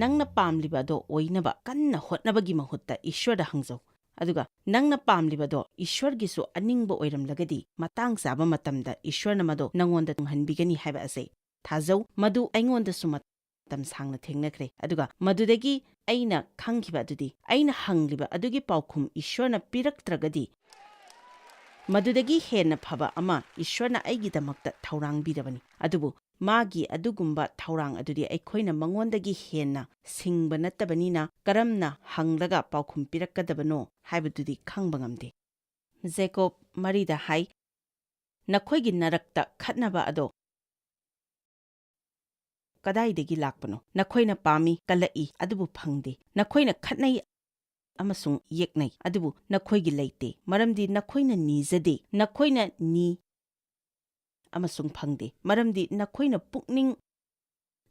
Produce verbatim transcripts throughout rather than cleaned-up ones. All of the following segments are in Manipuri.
ꯅꯪꯅ ꯄꯥꯝꯂꯤꯕ ꯑꯗꯣ ꯑꯣꯏꯅꯕ ꯀꯟꯅ ꯍꯣꯠꯅꯕꯒꯤ ꯃꯍꯨꯠꯇ ꯏꯁ꯭ꯋꯔꯗ ꯍꯪꯖꯧ꯫ ꯑꯗꯨꯒ ꯅꯪꯅ ꯄꯥꯝꯂꯤꯕꯗꯣ ꯏꯁ꯭ꯋꯔꯒꯤꯁꯨ ꯑꯅꯤꯡꯕ ꯑꯣꯏꯔꯝꯂꯒꯗꯤ, ꯃꯇꯥꯡ ꯆꯥꯕ ꯃꯇꯝꯗ ꯏꯁ꯭ꯋꯔꯅ ꯃꯗꯣ ꯅꯪꯉꯣꯟꯗ ꯇꯨꯡꯍꯟꯕꯤꯒꯅꯤ ꯍꯥꯏꯕ ꯑꯁꯦ ꯊꯥꯖꯧ꯫ ꯃꯗꯨ ꯑꯩꯉꯣꯟꯗꯁꯨ ꯃꯇꯝ ꯁꯥꯡꯅ ꯊꯦꯡꯅꯈ꯭ꯔꯦ꯫ ꯑꯗꯨꯒ ꯃꯗꯨꯗꯒꯤ ꯑꯩꯅ ꯈꯪꯈꯤꯕ ꯑꯗꯨꯗꯤ, ꯑꯩꯅ ꯍꯪꯂꯤꯕ ꯑꯗꯨꯒꯤ ꯄꯥꯎꯈꯨꯝ ꯏꯁ꯭ꯋꯔꯅ ꯄꯤꯔꯛꯇ꯭ꯔꯒꯗꯤ, ꯃꯗꯨꯗꯒꯤ ꯍꯦꯟꯅ ꯐꯕ ꯑꯃ ꯏꯁ꯭ꯋꯔꯅ ꯑꯩꯒꯤꯗꯃꯛꯇ ꯊꯧꯔꯥꯡꯕꯤꯔꯕꯅꯤ꯫ ꯑꯗꯨꯕꯨ ꯃꯥꯒꯤ ꯑꯗꯨꯒꯨꯝꯕ ꯊꯧꯔꯥꯡ ꯑꯗꯨꯗꯤ ꯑꯩꯈꯣꯏꯅ ꯃꯉꯣꯟꯗꯒꯤ ꯍꯦꯟꯅ ꯁꯤꯡꯕ ꯅꯠꯇꯕꯅꯤꯅ, ꯀꯔꯝꯅ ꯍꯪꯂꯒ ꯄꯥꯎꯈꯨꯝ ꯄꯤꯔꯛꯀꯗꯕꯅꯣ ꯍꯥꯏꯕꯗꯨꯗꯤ ꯈꯪꯕ ꯉꯝꯗꯦ꯫ ꯖꯦꯀꯣꯕ ꯃꯔꯤꯗ ꯍꯥꯏ, "ꯅꯈꯣꯏꯒꯤ ꯅꯔꯛꯇ ꯈꯠꯅꯕ ꯑꯗꯣ ꯀꯗꯥꯏꯗꯒꯤ ꯂꯥꯛꯄꯅꯣ? ꯅꯈꯣꯏꯅ ꯄꯥꯝꯃꯤ, ꯀꯜꯂꯛꯏ, ꯑꯗꯨꯕꯨ ꯐꯪꯗꯦ꯫ ꯅꯈꯣꯏꯅ ꯈꯠꯅꯩ ꯑꯃꯁꯨꯡ ꯌꯦꯛꯅꯩ, ꯑꯗꯨꯕꯨ ꯅꯈꯣꯏꯒꯤ ꯂꯩꯇꯦ, ꯃꯔꯝꯗꯤ ꯅꯈꯣꯏꯅ ꯅꯤꯖꯗꯦ꯫ ꯅꯈꯣꯏꯅ ꯅꯤ ꯑꯃꯁꯨꯡ ꯐꯪꯗꯦ, ꯃꯔꯝꯗꯤ ꯅꯈꯣꯏꯅ ꯄꯨꯛꯅꯤꯡ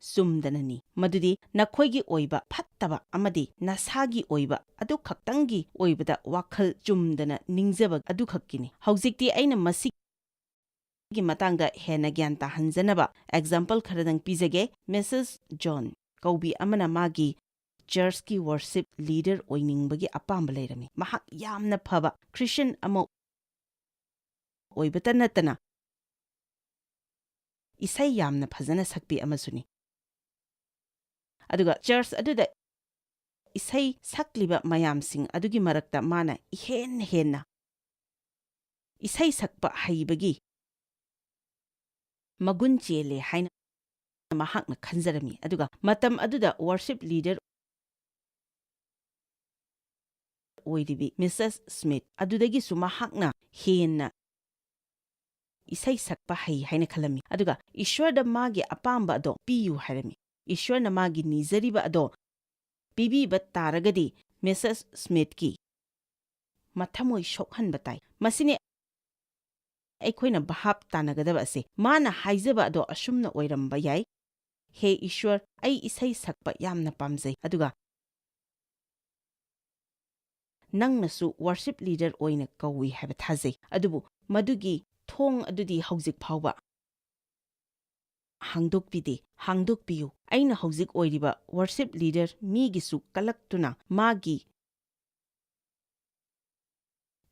ꯆꯨꯝꯗꯅꯅꯤ꯫ ꯃꯗꯨꯗꯤ ꯅꯈꯣꯏꯒꯤ ꯑꯣꯏꯕ ꯐꯠꯇꯕ ꯑꯃꯗꯤ ꯅꯁꯥꯒꯤ ꯑꯣꯏꯕ ꯑꯗꯨꯈꯛꯇꯪꯒꯤ ꯑꯣꯏꯕꯗ ꯋꯥꯈꯜ ꯆꯨꯝꯗꯅ ꯅꯤꯡꯖꯕ ꯑꯗꯨꯈꯛꯀꯤꯅꯤ꯫" ꯍꯧꯖꯤꯛꯇꯤ ꯑꯩꯅ ꯃꯁꯤꯒꯤ ꯃꯇꯥꯡꯗ ꯍꯦꯟꯅ ꯒ꯭ꯌꯥꯟ ꯇꯥꯍꯟꯖꯅꯕ ꯑꯦꯛꯖꯥꯝꯄꯜ ꯈꯔꯗꯪ ꯄꯤꯖꯒꯦ꯫ ꯃꯤꯁꯦꯁ ꯖꯣꯟ ꯀꯧꯕꯤ ꯑꯃꯅ ꯃꯥꯒꯤ ꯆꯔꯆꯀꯤ ꯋꯔꯁꯤꯞ ꯂꯤꯗꯔ ꯑꯣꯏꯅꯤꯡꯕꯒꯤ ꯑꯄꯥꯝꯕ ꯂꯩꯔꯝꯃꯤ꯫ ꯃꯍꯥꯛ ꯌꯥꯝꯅ ꯐꯕ ꯈ꯭ꯔꯤꯁꯇꯤꯌꯥꯟ ꯑꯃ ꯑꯣꯏꯕꯇ ꯅꯠꯇꯅ, ꯏꯁꯩ ꯌꯥꯝꯅ ꯐꯖꯅ ꯁꯛꯄꯤ ꯑꯃꯁꯨꯅꯤ꯫ ꯑꯗꯨꯒ ꯆꯔꯆ ꯑꯗꯨꯗ ꯏꯁꯩ ꯁꯛꯂꯤꯕ ꯃꯌꯥꯝꯁꯤꯡ ꯑꯗꯨꯒꯤ ꯃꯔꯛꯇ ꯃꯥꯅ ꯏꯍꯦꯟ ꯍꯦꯟꯅ ꯏꯁꯩ ꯁꯛꯄ ꯍꯩꯕꯒꯤ ꯃꯒꯨꯟ ꯆꯦꯜꯂꯦ ꯍꯥꯏꯅ ꯃꯍꯥꯛꯅ ꯈꯟꯖꯔꯝꯃꯤ꯫ ꯑꯗꯨꯒ ꯃꯇꯝ ꯑꯗꯨꯗ ꯋꯔꯁꯤꯞ ꯂꯤꯗꯔ ꯑꯣꯏꯔꯤꯕꯤ ꯃꯤꯁꯦꯁ ꯁ꯭ꯃꯤꯊ ꯑꯗꯨꯗꯒꯤꯁꯨ ꯃꯍꯥꯛꯅ ꯍꯦꯟꯅ ꯏꯁꯩ ꯁꯛꯄ ꯍꯩ ꯍꯥꯏꯅ ꯈꯜꯂꯝꯃꯤ꯫ ꯑꯗꯨꯒ ꯏꯁ꯭ꯋꯔꯗ ꯃꯥꯒꯤ ꯑꯄꯥꯝꯕ ꯑꯗꯣ ꯄꯤꯌꯨ ꯍꯥꯏꯔꯝꯃꯤ꯫ ꯏꯁ꯭ꯋꯔꯅ ꯃꯥꯒꯤ ꯅꯤꯖꯔꯤꯕ ꯑꯗꯣ ꯄꯤꯕꯤꯕ ꯇꯥꯔꯒꯗꯤ ꯃꯤꯁꯦꯁ ꯁ꯭ꯃꯤꯊꯀꯤ ꯃꯊꯃꯣꯏ ꯁꯣꯛꯍꯟꯕ ꯇꯥꯏ꯫ ꯃꯁꯤꯅꯤ ꯑꯩꯈꯣꯏꯅ ꯚꯥꯞ ꯇꯥꯅꯒꯗꯕ ꯑꯁꯦ꯫ ꯃꯥꯅ ꯍꯥꯏꯖꯕ ꯑꯗꯣ ꯑꯁꯨꯝꯅ ꯑꯣꯏꯔꯝꯕ ꯌꯥꯏ, "ꯍꯦ ꯏꯁ꯭ꯋꯔ, ꯑꯩ ꯏꯁꯩ ꯁꯛꯄ ꯌꯥꯝꯅ ꯄꯥꯝꯖꯩ, ꯑꯗꯨꯒ ꯅꯪꯅꯁꯨ ꯋꯔꯁꯤꯞ ꯂꯤꯗꯔ ꯑꯣꯏꯅ ꯀꯧꯏ ꯍꯥꯏꯕ ꯊꯥꯖꯩ, ꯑꯗꯨꯕꯨ ꯃꯗꯨꯒꯤ ꯊꯣꯡ ꯑꯗꯨꯗꯤ ꯍꯧꯖꯤꯛ ꯐꯥꯎꯕ ꯍꯥꯡꯗꯣꯛꯄꯤꯗꯦ꯫ ꯍꯥꯡꯗꯣꯛꯄꯤꯌꯨ꯫ ꯑꯩꯅ ꯍꯧꯖꯤꯛ ꯑꯣꯏꯔꯤꯕ worship leader ꯃꯤꯒꯤꯁꯨ ꯀꯂꯛꯇꯨꯅ ꯃꯥꯒꯤ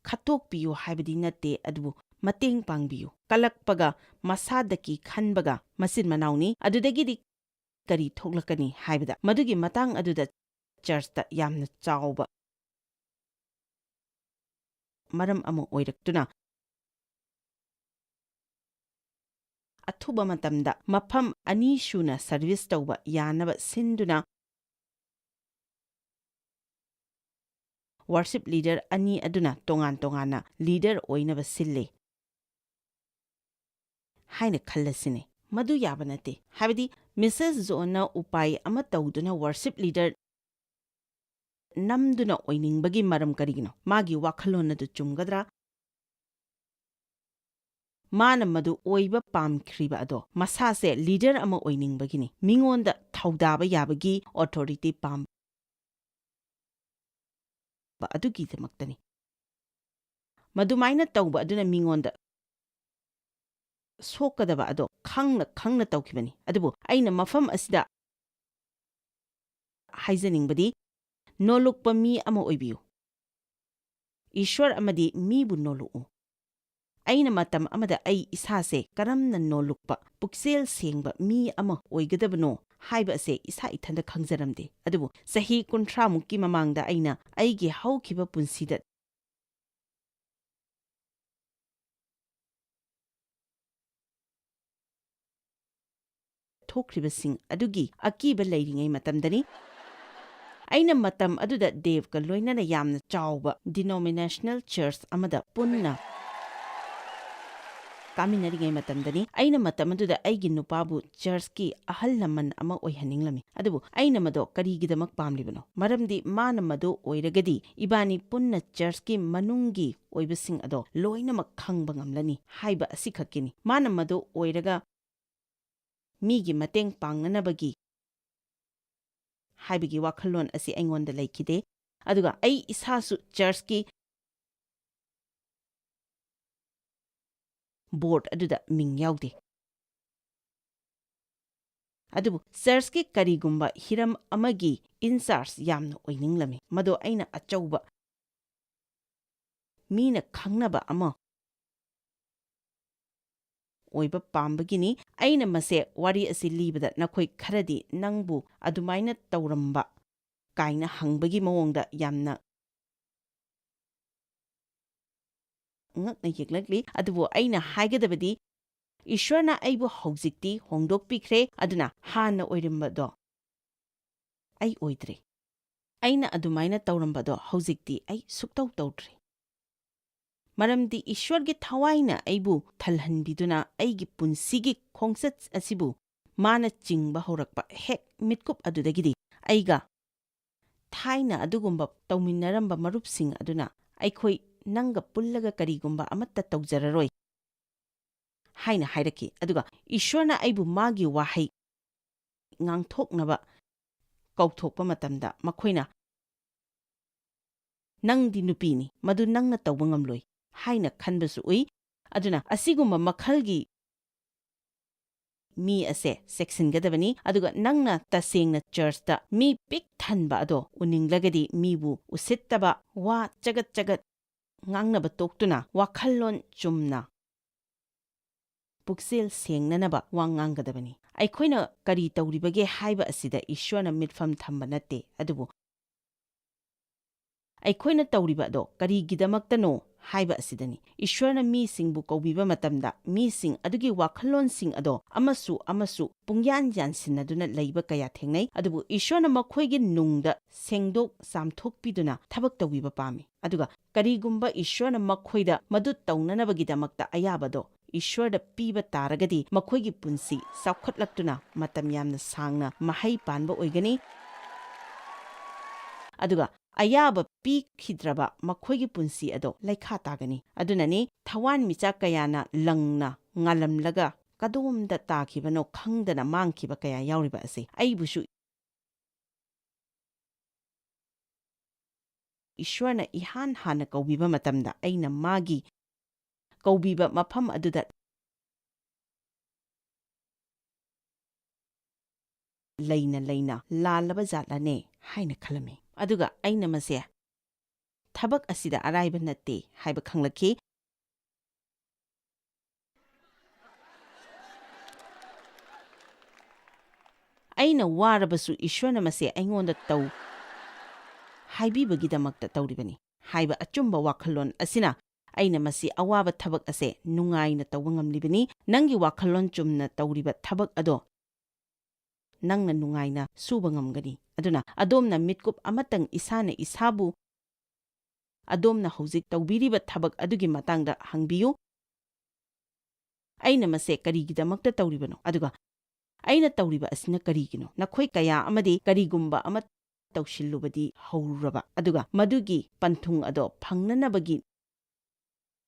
ꯈꯠꯇꯣꯛꯄꯤꯌꯨ ꯍꯥꯏꯕꯗꯤ ꯅꯠꯇꯦ, ꯑꯗꯨꯕꯨ ꯃꯇꯦꯡ ꯄꯥꯡꯕꯤꯌꯨ꯫ ꯀꯂꯛꯄꯒ ꯃꯁꯥꯗꯀꯤ ꯈꯟꯕꯒ ꯃꯆꯤꯟ ꯃꯅꯥꯎꯅꯤ꯫ ꯑꯗꯨꯗꯒꯤꯗꯤ ꯀꯔꯤ ꯊꯣꯛꯂꯛꯀꯅꯤ ꯍꯥꯏꯕꯗ, ꯃꯗꯨꯒꯤ ꯃꯇꯥꯡ ꯑꯗꯨꯗ ꯆꯔꯆꯇ ꯌꯥꯝꯅ ꯆꯥꯎꯕ ꯃꯔꯝ ꯑꯃ ꯑꯣꯏꯔꯛꯇꯨꯅ, ꯑꯊꯨꯕ ꯃꯇꯝꯗ ꯃꯐꯝ ꯑꯅꯤ ꯁꯨꯅ ꯁꯔꯚꯤꯁ ꯇꯧꯕ ꯌꯥꯅꯕ ꯁꯤꯟꯗꯨꯅ, worship leader ꯑꯅꯤ ꯑꯗꯨꯅ ꯇꯣꯉꯥꯟ ꯇꯣꯉꯥꯟꯅ leader ꯑꯣꯏꯅꯕ ꯁꯤꯜꯂꯦ ꯍꯥꯏꯅ ꯈꯜꯂꯁꯤꯅꯦ꯫ ꯃꯗꯨ ꯌꯥꯕ ꯅꯠꯇꯦ꯫ ꯍꯥꯏꯕꯗꯤ, ꯃꯤꯁꯦꯁ ꯖꯣꯟꯅ ꯎꯄꯥꯏ ꯑꯃ ꯇꯧꯗꯨꯅ worship leader ꯅꯝꯗꯨꯅ ꯑꯣꯏꯅꯤꯡꯕꯒꯤ ꯃꯔꯝ ꯀꯔꯤꯒꯤꯅꯣ? ꯃꯥꯒꯤ ꯋꯥꯈꯜꯂꯣꯟ ꯑꯗꯨ ꯆꯨꯝꯒꯗ꯭ꯔꯥ? ꯃꯥꯅ ꯃꯗꯨ ꯑꯣꯏꯕ ꯄꯥꯝꯈ꯭ꯔꯤꯕ ꯑꯗꯣ, ꯃꯁꯥꯁꯦ leader ꯑꯃ ꯑꯣꯏꯅꯤꯡꯕꯒꯤꯅꯤ, ꯃꯤꯉꯣꯟꯗ ꯊꯧꯗꯥꯕ ꯌꯥꯕꯒꯤ authority ꯄꯥꯝꯕ ꯑꯗꯨꯒꯤꯗꯃꯛꯇꯅꯤ꯫ ꯃꯗꯨꯃꯥꯏꯅ ꯇꯧꯕ ꯑꯗꯨꯅ ꯃꯤꯉꯣꯟꯗ ꯁꯣꯛꯀꯗꯕ ꯑꯗꯣ ꯈꯪꯅ ꯈꯪꯅ ꯇꯧꯈꯤꯕꯅꯤ꯫ ꯑꯗꯨꯕꯨ ꯑꯩꯅ ꯃꯐꯝ ꯑꯁꯤꯗ ꯍꯥꯏꯖꯅꯤꯡꯕꯗꯤ, ꯅꯣꯂꯨꯛꯄ ꯃꯤ ꯑꯃ ꯑꯣꯏꯕꯤꯌꯨ꯫ ꯏꯁ꯭ꯋꯔ ꯑꯃꯗꯤ ꯃꯤꯕꯨ ꯅꯣꯂꯨꯛꯎ꯫ ꯑꯩꯅ ꯃꯇꯝ ꯑꯃꯗ ꯑꯩ ꯏꯁꯥꯁꯦ ꯀꯔꯝꯅ ꯅꯣꯂꯨꯛꯄ, ꯄꯨꯛꯆꯦꯜ ꯁꯦꯡꯕ ꯃꯤ ꯑꯃ ꯑꯣꯏꯒꯗꯕꯅꯣ ꯍꯥꯏꯕ ꯑꯁꯦ ꯏꯁꯥ ꯏꯊꯟꯇ ꯈꯪꯖꯔꯝꯗꯦ꯫ ꯑꯗꯨꯕꯨ ꯆꯍꯤ ꯀꯨꯟꯊ꯭ꯔꯥ ꯃꯨꯛꯀꯤ ꯃꯃꯥꯡꯗ ꯑꯩꯅ ꯑꯩꯒꯤ ꯍꯧꯈꯤꯕ ꯄꯨꯟꯁꯤꯗ ꯊꯣꯛꯈ꯭ꯔꯤꯕꯁꯤꯡ ꯑꯗꯨꯒꯤ ꯑꯀꯤꯕ ꯂꯩꯔꯤꯉꯩ ꯃꯇꯝꯗꯅꯤ꯫ ꯑꯩꯅ ꯃꯇꯝ ꯑꯗꯨꯗ ꯗꯦꯕꯀ ꯂꯣꯏꯅꯅ ꯌꯥꯝꯅ ꯆꯥꯎꯕ denominational church ꯑꯃꯗ ꯄꯨꯟꯅ ꯀꯥꯃꯤꯟꯅꯔꯤꯉꯩ ꯃꯇꯝꯗꯅꯤ꯫ ꯑꯩꯅ ꯃꯇꯝ ꯑꯗꯨꯗ ꯑꯩꯒꯤ ꯅꯨꯄꯥꯕꯨ ꯆꯔꯆꯀꯤ ꯑꯍꯜ ꯂꯃꯟ ꯑꯃ ꯑꯣꯏꯍꯟꯅꯤꯡꯂꯝꯃꯤ꯫ ꯑꯗꯨꯕꯨ ꯑꯩꯅ ꯃꯗꯣ ꯀꯔꯤꯒꯤꯗꯃꯛ ꯄꯥꯝꯂꯤꯕꯅꯣ? ꯃꯔꯝꯗꯤ ꯃꯥꯅ ꯃꯗꯨ ꯑꯣꯏꯔꯒꯗꯤ ꯏꯕꯥꯅꯤ ꯄꯨꯟꯅ ꯆꯔꯆꯀꯤ ꯃꯅꯨꯡꯒꯤ ꯑꯣꯏꯕꯁꯤꯡ ꯑꯗꯣ ꯂꯣꯏꯅꯃꯛ ꯈꯪꯕ ꯉꯝꯂꯅꯤ ꯍꯥꯏꯕ ꯑꯁꯤꯈꯛꯀꯤꯅꯤ꯫ ꯃꯥꯅ ꯃꯗꯨ ꯑꯣꯏꯔꯒ ꯃꯤꯒꯤ ꯃꯇꯦꯡ ꯄꯥꯡꯅꯅꯕꯒꯤ ꯍꯥꯏꯕꯒꯤ ꯋꯥꯈꯜꯂꯣꯟ ꯑꯁꯤ ꯑꯩꯉꯣꯟꯗ ꯂꯩꯈꯤꯗꯦ꯫ ꯑꯗꯨꯒ ꯑꯩ ꯏꯁꯥꯁꯨ ꯆꯔꯆꯀꯤ ꯕꯣꯔꯗ ꯑꯗꯨꯗ ꯃꯤꯡ ꯌꯥꯎꯗꯦ꯫ ꯑꯗꯨꯕꯨ ꯆꯔꯆꯀꯤ ꯀꯔꯤꯒꯨꯝꯕ ꯍꯤꯔꯝ ꯑꯃꯒꯤ in charge ꯌꯥꯝꯅ ꯑꯣꯏꯅꯤꯡꯂꯝꯃꯤ꯫ ꯃꯗꯨ ꯑꯩꯅ ꯑꯆꯧꯕ ꯃꯤꯅ ꯈꯪꯅꯕ ꯑꯃ ꯑꯣꯏꯕ ꯄꯥꯝꯕꯒꯤꯅꯤ꯫ ꯑꯩꯅ ꯃꯁꯦ, ꯋꯥꯔꯤ ꯑꯁꯤ ꯂꯤꯕꯗ ꯅꯈꯣꯏ ꯈꯔꯗꯤ ꯅꯪꯕꯨ ꯑꯗꯨꯃꯥꯏꯅ ꯇꯧꯔꯝꯕ ꯀꯥꯏꯅ ꯍꯪꯕꯒꯤ ꯃꯑꯣꯡꯗ ꯌꯥꯝꯅ ꯉꯛꯅ ꯌꯦꯡꯂꯛꯂꯤ꯫ ꯑꯗꯨꯕꯨ ꯑꯩꯅ ꯍꯥꯏꯒꯗꯕꯗꯤ, ꯏꯁ꯭ꯋꯔꯅ ꯑꯩꯕꯨ ꯍꯧꯖꯤꯛꯇꯤ ꯍꯣꯡꯗꯣꯛꯄꯤꯈ꯭ꯔꯦ, ꯑꯗꯨꯅ ꯍꯥꯟꯅ ꯑꯣꯏꯔꯝꯕꯗꯣ ꯑꯩ ꯑꯣꯏꯗ꯭ꯔꯦ꯫ ꯑꯩꯅ ꯑꯗꯨꯃꯥꯏꯅ ꯇꯧꯔꯝꯕꯗꯣ ꯍꯧꯖꯤꯛꯇꯤ ꯑꯩ ꯁꯨꯛꯇꯧ ꯇꯧꯗ꯭ꯔꯦ꯫ ꯃꯔꯝꯗꯤ ꯏꯁ꯭ꯋꯔꯒꯤ ꯊꯋꯥꯏꯅ ꯑꯩꯕꯨ ꯊꯜꯍꯟꯕꯤꯗꯨꯅ ꯑꯩꯒꯤ ꯄꯨꯟꯁꯤꯒꯤ ꯈꯣꯡꯆꯠ ꯑꯁꯤꯕꯨ ꯃꯥꯅ ꯆꯤꯡꯕ ꯍꯧꯔꯛꯄ ꯍꯦꯛ ꯃꯤꯠꯀꯨꯞ ꯑꯗꯨꯗꯒꯤꯗꯤ ꯑꯩꯒ ꯊꯥꯏꯅ ꯑꯗꯨꯒꯨꯝꯕ ꯇꯧꯃꯤꯟꯅꯔꯝꯕ ꯃꯔꯨꯞꯁꯤꯡ ꯑꯗꯨꯅ, "ꯑꯩꯈꯣꯏ ꯅꯪꯒ ꯄꯨꯜꯂꯒ ꯀꯔꯤꯒꯨꯝꯕ ꯑꯃꯠꯇ ꯇꯧꯖꯔꯔꯣꯏ" ꯍꯥꯏꯅ ꯍꯥꯏꯔꯛꯈꯤ꯫ ꯑꯗꯨꯒ ꯏꯁ꯭ꯋꯔꯅ ꯑꯩꯕꯨ ꯃꯥꯒꯤ ꯋꯥꯍꯩ ꯉꯥꯡꯊꯣꯛꯅꯕ ꯀꯧꯊꯣꯛꯄ ꯃꯇꯝꯗ ꯃꯈꯣꯏꯅ, "ꯅꯪꯗꯤ ꯅꯨꯄꯤꯅꯤ, ꯃꯗꯨ ꯅꯪꯅ ꯇꯧꯕ ꯉꯝꯂꯣꯏ" ꯍꯥꯏꯅ ꯈꯟꯕꯁꯨ ꯎꯏ꯫ ꯑꯗꯨꯅ ꯑꯁꯤꯒꯨꯝꯕ ꯃꯈꯜꯒꯤ ꯃꯤ ꯑꯁꯦ ꯆꯦꯛꯁꯤꯟꯒꯗꯕꯅꯤ꯫ ꯑꯗꯨꯒ ꯅꯪꯅ ꯇꯁꯦꯡꯅ ꯆꯔꯆꯇ ꯃꯤ ꯄꯤꯛ ꯊꯟꯕ ꯑꯗꯣ ꯎꯅꯤꯡꯂꯒꯗꯤ ꯃꯤꯕꯨ ꯎꯁꯤꯠꯇꯕ ꯋꯥ ꯆꯒꯠ ꯆꯒꯠ ꯉꯥꯡꯅꯕ ꯇꯣꯛꯇꯨꯅ ꯋꯥꯈꯜꯂꯣꯟ ꯆꯨꯝꯅ ꯄꯨꯛꯆꯦꯜ ꯁꯦꯡꯅꯅꯕ ꯋꯥ ꯉꯥꯡꯒꯗꯕꯅꯤ꯫ ꯑꯩꯈꯣꯏꯅ ꯀꯔꯤ ꯇꯧꯔꯤꯕꯒꯦ ꯍꯥꯏꯕ ꯑꯁꯤꯗ ꯏꯁ꯭ꯋꯔꯅ ꯃꯤꯠꯐꯝ ꯊꯝꯕ ꯅꯠꯇꯦ, ꯑꯗꯨꯕꯨ ꯑꯩꯈꯣꯏꯅ ꯇꯧꯔꯤꯕ ꯑꯗꯣ ꯀꯔꯤꯒꯤꯗꯃꯛꯇꯅꯣ ꯍꯥꯏꯕ ꯑꯁꯤꯗꯅꯤ꯫ ꯏꯁ꯭ꯋꯔꯅ ꯃꯤꯁꯤꯡꯕꯨ ꯀꯧꯕꯤꯕ ꯃꯇꯝꯗ ꯃꯤꯁꯤꯡ ꯑꯗꯨꯒꯤ ꯋꯥꯈꯜꯂꯣꯟꯁꯤꯡ ꯑꯗꯣ ꯑꯃꯁꯨ ꯑꯃꯁꯨ ꯄꯨꯡꯌꯥꯟ ꯌꯥꯟꯁꯤꯟꯅꯗꯨꯅ ꯂꯩꯕ ꯀꯌꯥ ꯊꯦꯡꯅꯩ, ꯑꯗꯨꯕꯨ ꯏꯁ꯭ꯋꯔꯅ ꯃꯈꯣꯏꯒꯤ ꯅꯨꯡꯗ ꯁꯦꯡꯗꯣꯛ ꯆꯥꯝꯊꯣꯛꯄꯤꯗꯨꯅ ꯊꯕꯛ ꯇꯧꯕꯤꯕ ꯄꯥꯝꯃꯤ꯫ ꯑꯗꯨꯒ ꯀꯔꯤꯒꯨꯝꯕ ꯏꯁ꯭ꯋꯔꯅ ꯃꯈꯣꯏꯗ ꯃꯗꯨ ꯇꯧꯅꯅꯕꯒꯤꯗꯃꯛꯇ ꯑꯌꯥꯕꯗꯣ ꯏꯁ꯭ꯋꯔꯗ ꯄꯤꯕ ꯇꯥꯔꯒꯗꯤ ꯃꯈꯣꯏꯒꯤ ꯄꯨꯟꯁꯤ ꯆꯥꯎꯈꯠꯂꯛꯇꯨꯅ ꯃꯇꯝ ꯌꯥꯝꯅ ꯁꯥꯡꯅ ꯃꯍꯩ ꯄꯥꯟꯕ ꯑꯣꯏꯒꯅꯤ꯫ ꯑꯗꯨꯒ ꯑꯌꯥꯕ ꯄꯤꯈꯤꯗ꯭ꯔꯕ ꯃꯈꯣꯏꯒꯤ ꯄꯨꯟꯁꯤ ꯑꯗꯣ ꯂꯩꯈꯥ ꯇꯥꯒꯅꯤ꯫ ꯑꯗꯨꯅꯅꯤ ꯊꯋꯥꯟꯃꯤꯆꯥꯛ ꯀꯌꯥꯅ ꯂꯪꯅ ꯉꯥꯜꯂꯝꯂꯒ ꯀꯗꯣꯝꯗ ꯇꯥꯈꯤꯕꯅꯣ ꯈꯪꯗꯅ ꯃꯥꯡꯈꯤꯕ ꯀꯌꯥ ꯌꯥꯎꯔꯤꯕ ꯑꯁꯤ꯫ ꯑꯩꯕꯨꯁꯨ ꯏꯁ꯭ꯋꯔꯅ ꯏꯍꯥꯟ ꯍꯥꯟꯅ ꯀꯧꯕꯤꯕ ꯃꯇꯝꯗ ꯑꯩꯅ ꯃꯥꯒꯤ ꯀꯧꯕꯤꯕ ꯃꯐꯝ ꯑꯗꯨꯗ ꯂꯩꯅ ꯂꯩꯅ ꯂꯥꯜꯂꯕ ꯖꯥꯠꯂꯅꯦ ꯍꯥꯏꯅ ꯈꯜꯂꯝꯃꯤ꯫ ꯑꯗꯨꯒ ꯑꯩꯅ ꯃꯁꯦ ꯊꯕꯛ ꯑꯁꯤꯗ ꯑꯔꯥꯏꯕ ꯅꯠꯇꯦ ꯍꯥꯏꯕ ꯈꯪꯂꯛꯈꯤ꯫ ꯑꯩꯅ ꯋꯥꯔꯕꯁꯨ ꯏꯁ꯭ꯋꯔꯅ ꯃꯁꯦ ꯑꯩꯉꯣꯟꯗ ꯇꯧ ꯍꯥꯏꯕꯤꯕꯒꯤꯗꯃꯛꯇ ꯇꯧꯔꯤꯕꯅꯤ ꯍꯥꯏꯕ ꯑꯆꯨꯝꯕ ꯋꯥꯈꯜꯂꯣꯟ ꯑꯁꯤꯅ ꯑꯩꯅ ꯃꯁꯤ ꯑꯋꯥꯕ ꯊꯕꯛ ꯑꯁꯦ ꯅꯨꯡꯉꯥꯏꯅ ꯇꯧꯕ ꯉꯝꯂꯤꯕꯅꯤ꯫ ꯅꯪꯒꯤ ꯋꯥꯈꯜꯂꯣꯟ ꯆꯨꯝꯅ ꯇꯧꯔꯤꯕ ꯊꯕꯛ ꯑꯗꯣ ꯅꯪꯅ ꯅꯨꯡꯉꯥꯏꯅ ꯁꯨꯕ ꯉꯝꯒꯅꯤ꯫ ꯑꯗꯨꯅ ꯑꯗꯣꯝꯅ ꯃꯤꯠꯀꯨꯞ ꯑꯃꯇꯪ ꯏꯁꯥꯅ ꯏꯁꯥꯕꯨ ꯑꯗꯣꯝꯅ ꯍꯧꯖꯤꯛ ꯇꯧꯕꯤꯔꯤꯕ ꯊꯕꯛ ꯑꯗꯨꯒꯤ ꯃꯇꯥꯡꯗ ꯍꯪꯕꯤꯌꯨ꯫ "ꯑꯩꯅ ꯃꯁꯦ ꯀꯔꯤꯒꯤꯗꯃꯛꯇ ꯇꯧꯔꯤꯕꯅꯣ? ꯑꯗꯨꯒ ꯑꯩꯅ ꯇꯧꯔꯤꯕ ꯑꯁꯤꯅ ꯀꯔꯤꯒꯤꯅꯣ?" ꯅꯈꯣꯏ ꯀꯌꯥ ꯑꯃꯗꯤ ꯀꯔꯤꯒꯨꯝꯕ ꯑꯃ ꯇꯧꯁꯤꯜꯂꯨꯕꯗꯤ ꯍꯧꯔꯨꯔꯕ, ꯑꯗꯨꯒ ꯃꯗꯨꯒꯤ ꯄꯟꯊꯨꯡ ꯑꯗꯣ ꯐꯪꯅꯅꯕꯒꯤ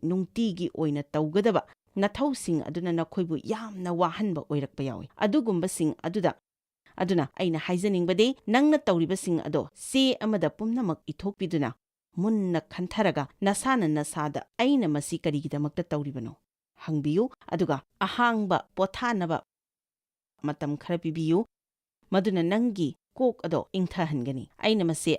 ꯅꯨꯡꯇꯤꯒꯤ ꯑꯣꯏꯅ ꯇꯧꯒꯗꯕ ꯅꯊꯧꯁꯤꯡ ꯑꯗꯨꯅ ꯅꯈꯣꯏꯕꯨ ꯌꯥꯝꯅ ꯋꯥꯍꯟꯕ ꯑꯣꯏꯔꯛꯄ ꯌꯥꯎꯏ꯫ ꯑꯗꯨꯒꯨꯝꯕꯁꯤꯡ ꯑꯗꯨꯗ, ꯑꯗꯨꯅ ꯑꯩꯅ ꯍꯥꯏꯖꯅꯤꯡꯕꯗꯤ, ꯅꯪꯅ ꯇꯧꯔꯤꯕꯁꯤꯡ ꯑꯗꯣ ꯆꯦ ꯑꯃꯗ ꯄꯨꯝꯅꯃꯛ ꯏꯊꯣꯛꯄꯤꯗꯨꯅ, ꯃꯨꯟꯅ ꯈꯟꯊꯔꯒ ꯅꯁꯥꯅ ꯅꯁꯥꯗ "ꯑꯩꯅ ꯃꯁꯤ ꯀꯔꯤꯒꯤꯗꯃꯛꯇ ꯇꯧꯔꯤꯕꯅꯣ?" ꯍꯪꯕꯤꯌꯨ, ꯑꯗꯨꯒ ꯑꯍꯥꯡꯕ ꯄꯣꯊꯥꯅꯕ ꯃꯇꯝ ꯈꯔ ꯄꯤꯕꯤꯌꯨ꯫ ꯃꯗꯨꯅ ꯅꯪꯒꯤ ꯀꯣꯛ ꯑꯗꯣ ꯏꯪꯊꯍꯟꯒꯅꯤ꯫ ꯑꯩꯅ ꯃꯁꯤ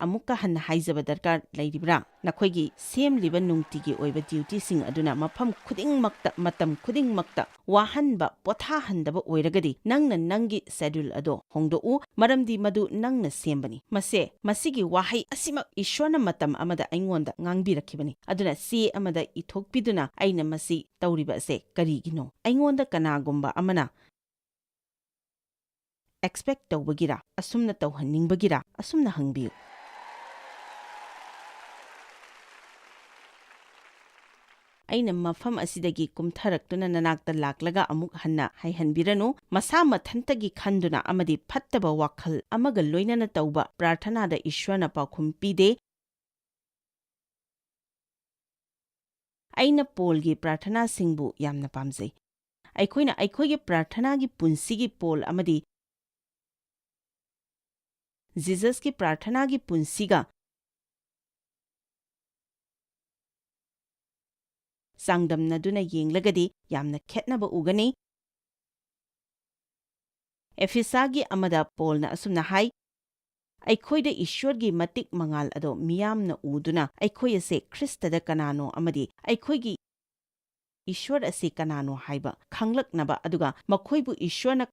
ꯑꯃꯨꯛꯀ ꯍꯟꯅ ꯍꯥꯏꯖꯕ ꯗꯔꯀꯥꯔ ꯂꯩꯔꯤꯕ꯭ꯔꯥ? ꯅꯈꯣꯏꯒꯤ ꯁꯦꯝꯂꯤꯕ ꯅꯨꯡꯇꯤꯒꯤ ꯑꯣꯏꯕ ꯗ꯭ꯌꯨꯇꯤꯁꯤꯡ ꯑꯗꯨꯅ ꯃꯐꯝ ꯈꯨꯗꯤꯡꯃꯛꯇ, ꯃꯇꯝ ꯈꯨꯗꯤꯡꯃꯛꯇ ꯋꯥꯍꯟꯕ, ꯄꯣꯊꯥꯍꯟꯗꯕ ꯑꯣꯏꯔꯒꯗꯤ, ꯅꯪꯅ ꯅꯪꯒꯤ ꯁꯦꯗ꯭ꯌꯨꯜ ꯑꯗꯣ ꯍꯣꯡꯗꯣꯛꯎ, ꯃꯔꯝꯗꯤ ꯃꯗꯨ ꯅꯪꯅ ꯁꯦꯝꯕꯅꯤ꯫ ꯃꯁꯦ, ꯃꯁꯤꯒꯤ ꯋꯥꯍꯩ ꯑꯁꯤꯃꯛ ꯏꯁ꯭ꯋꯔꯅ ꯃꯇꯝ ꯑꯃꯗ ꯑꯩꯉꯣꯟꯗ ꯉꯥꯡꯕꯤꯔꯛꯈꯤꯕꯅꯤ꯫ ꯑꯗꯨꯅ ꯆꯦ ꯑꯃꯗ ꯏꯊꯣꯛꯄꯤꯗꯨꯅ ꯑꯩꯅ ꯃꯁꯤ ꯇꯧꯔꯤꯕ ꯑꯁꯦ ꯀꯔꯤꯒꯤꯅꯣ? ꯑꯩꯉꯣꯟꯗ ꯀꯅꯥꯒꯨꯝꯕ ꯑꯃꯅ ꯑꯦꯛꯁꯄꯦꯛ ꯇꯧꯕꯒꯤꯔꯥ? ꯑꯁꯨꯝꯅ ꯇꯧꯍꯟꯅꯤꯡꯕꯒꯤꯔꯥ? ꯑꯁꯨꯝꯅ ꯍꯪꯕꯤꯌꯨ꯫ ꯑꯩꯅ ꯃꯐꯝ ꯑꯁꯤꯗꯒꯤ ꯀꯨꯝꯊꯔꯛꯇꯨꯅ ꯅꯅꯥꯛꯇ ꯂꯥꯛꯂꯒ ꯑꯃꯨꯛ ꯍꯟꯅ ꯍꯥꯏꯍꯟꯕꯤꯔꯅꯨ꯫ ꯃꯁꯥ ꯃꯊꯟꯇꯒꯤ ꯈꯟꯗꯨꯅ ꯑꯃꯗꯤ ꯐꯠꯇꯕ ꯋꯥꯈꯜ ꯑꯃꯒ ꯂꯣꯏꯅꯅ ꯇꯧꯕ ꯄ꯭ꯔꯥꯔꯊꯅꯥꯗ ꯏꯁ꯭ꯋꯔꯅ ꯄꯥꯎꯈꯨꯝ ꯄꯤꯗꯦ꯫ ꯑꯩꯅ ꯄꯣꯜꯒꯤ ꯄ꯭ꯔꯥꯔꯊꯅꯥꯁꯤꯡꯕꯨ ꯌꯥꯝꯅ ꯄꯥꯝꯖꯩ꯫ ꯑꯩꯈꯣꯏꯅ ꯑꯩꯈꯣꯏꯒꯤ ꯄ꯭ꯔꯥꯔꯊꯅꯥꯒꯤ ꯄꯨꯟꯁꯤꯒꯤ ꯄꯣꯜ ꯑꯃꯗꯤ ꯖꯤꯖꯁꯀꯤ ꯄ꯭ꯔꯥꯔꯊꯅꯥꯒꯤ ꯄꯨꯟꯁꯤꯒ ꯆꯥꯡꯗꯝꯅꯗꯨꯅ ꯌꯦꯡꯂꯒꯗꯤ ꯌꯥꯝꯅ ꯈꯦꯠꯅꯕ ꯎꯒꯅꯤ꯫ ꯑꯦꯐꯤꯁꯥꯒꯤ ꯑꯃꯗ ꯄꯣꯜꯅ ꯑꯁꯨꯝꯅ ꯍꯥꯏ, "ꯑꯩꯈꯣꯏꯗ ꯏꯁ꯭ꯋꯔꯒꯤ ꯃꯇꯤꯛ ꯃꯉꯥꯜ ꯑꯗꯣ ꯃꯤꯌꯥꯝꯅ ꯎꯗꯨꯅ ꯑꯩꯈꯣꯏ ꯑꯁꯦ ꯈ꯭ꯔꯤꯁꯇꯗ ꯀꯅꯥꯅꯣ ꯑꯃꯗꯤ ꯑꯩꯈꯣꯏꯒꯤ ꯏꯁ꯭ꯋꯔ ꯑꯁꯤ ꯀꯅꯥꯅꯣ ꯍꯥꯏꯕ ꯈꯪꯂꯛꯅꯕ, ꯑꯗꯨꯒ ꯃꯈꯣꯏꯕꯨ ꯏꯁ꯭ꯋꯔꯅ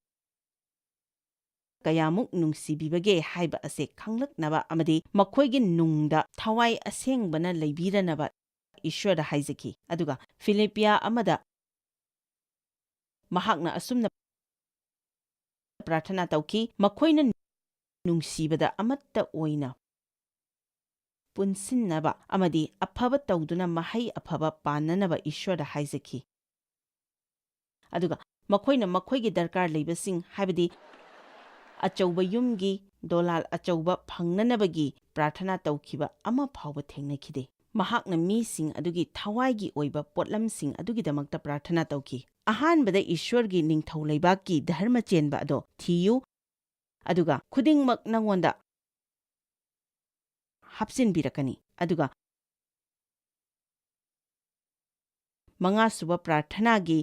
ꯀꯌꯥꯃꯨꯛ ꯅꯨꯡꯁꯤꯕꯤꯕꯒꯦ ꯍꯥꯏꯕ ꯑꯁꯤ ꯈꯪꯂꯛꯅꯕ ꯑꯃꯗꯤ ꯃꯈꯣꯏꯒꯤ ꯅꯨꯡꯗ ꯊꯋꯥꯏ ꯑꯁꯦꯡꯕꯅ ꯂꯩꯕꯤꯔꯅꯕ ꯏꯁ꯭ꯋꯔꯗ ꯍꯥꯏꯖꯈꯤ"꯫ ꯑꯗꯨꯒ ꯐꯤꯂꯤꯄꯤꯌꯥ ꯑꯃꯗ ꯃꯍꯥꯛꯅ ꯑꯁꯨꯝꯅ ꯄ꯭ꯔꯥꯔꯊꯅꯥ ꯇꯧꯈꯤ, "ꯃꯈꯣꯏꯅ ꯅꯨꯡꯁꯤꯕꯗ ꯑꯃꯠꯇ ꯑꯣꯏꯅ ꯄꯨꯟꯁꯤꯟꯅꯕ ꯑꯃꯗꯤ ꯑꯐꯕ ꯇꯧꯗꯨꯅ ꯃꯍꯩ ꯑꯐꯕ ꯄꯥꯟꯅꯅꯕ ꯏꯁ꯭ꯋꯔꯗ ꯍꯥꯏꯖꯈꯤ"꯫ ꯑꯗꯨꯒ ꯃꯈꯣꯏꯅ ꯃꯈꯣꯏꯒꯤ ꯗꯔꯀꯥꯔ ꯂꯩꯕꯁꯤꯡ, ꯍꯥꯏꯕꯗꯤ ꯑꯆꯧꯕ ꯌꯨꯝꯒꯤ ꯗꯣꯂꯥꯜ ꯑꯆꯧꯕ ꯐꯪꯅꯅꯕꯒꯤ ꯄ꯭ꯔꯥꯔꯊꯅꯥ ꯇꯧꯈꯤꯕ ꯑꯃ ꯐꯥꯎꯕ ꯊꯦꯡꯅꯈꯤꯗꯦ꯫ ꯃꯍꯥꯛꯅ ꯃꯤꯁꯤꯡ ꯑꯗꯨꯒꯤ ꯊꯋꯥꯏꯒꯤ ꯑꯣꯏꯕ ꯄꯣꯠꯂꯝꯁꯤꯡ ꯑꯗꯨꯒꯤꯗꯃꯛꯇ ꯄ꯭ꯔꯥꯔꯊꯅꯥ ꯇꯧꯈꯤ꯫ ꯑꯍꯥꯟꯕꯗ ꯏꯁ꯭ꯋꯔꯒꯤ ꯅꯤꯡꯊꯧ ꯂꯩꯕꯥꯛꯀꯤ ꯙꯔꯃ ꯆꯦꯟꯕ ꯑꯗꯣ ꯊꯤꯌꯨ, ꯑꯗꯨꯒ ꯈꯨꯗꯤꯡꯃꯛ ꯅꯉꯣꯟꯗ ꯍꯥꯞꯆꯤꯟꯕꯤꯔꯛꯀꯅꯤ꯫ ꯑꯗꯨꯒ ꯃꯉꯥꯁꯨꯕ ꯄ꯭ꯔꯥꯔꯊꯅꯥꯒꯤ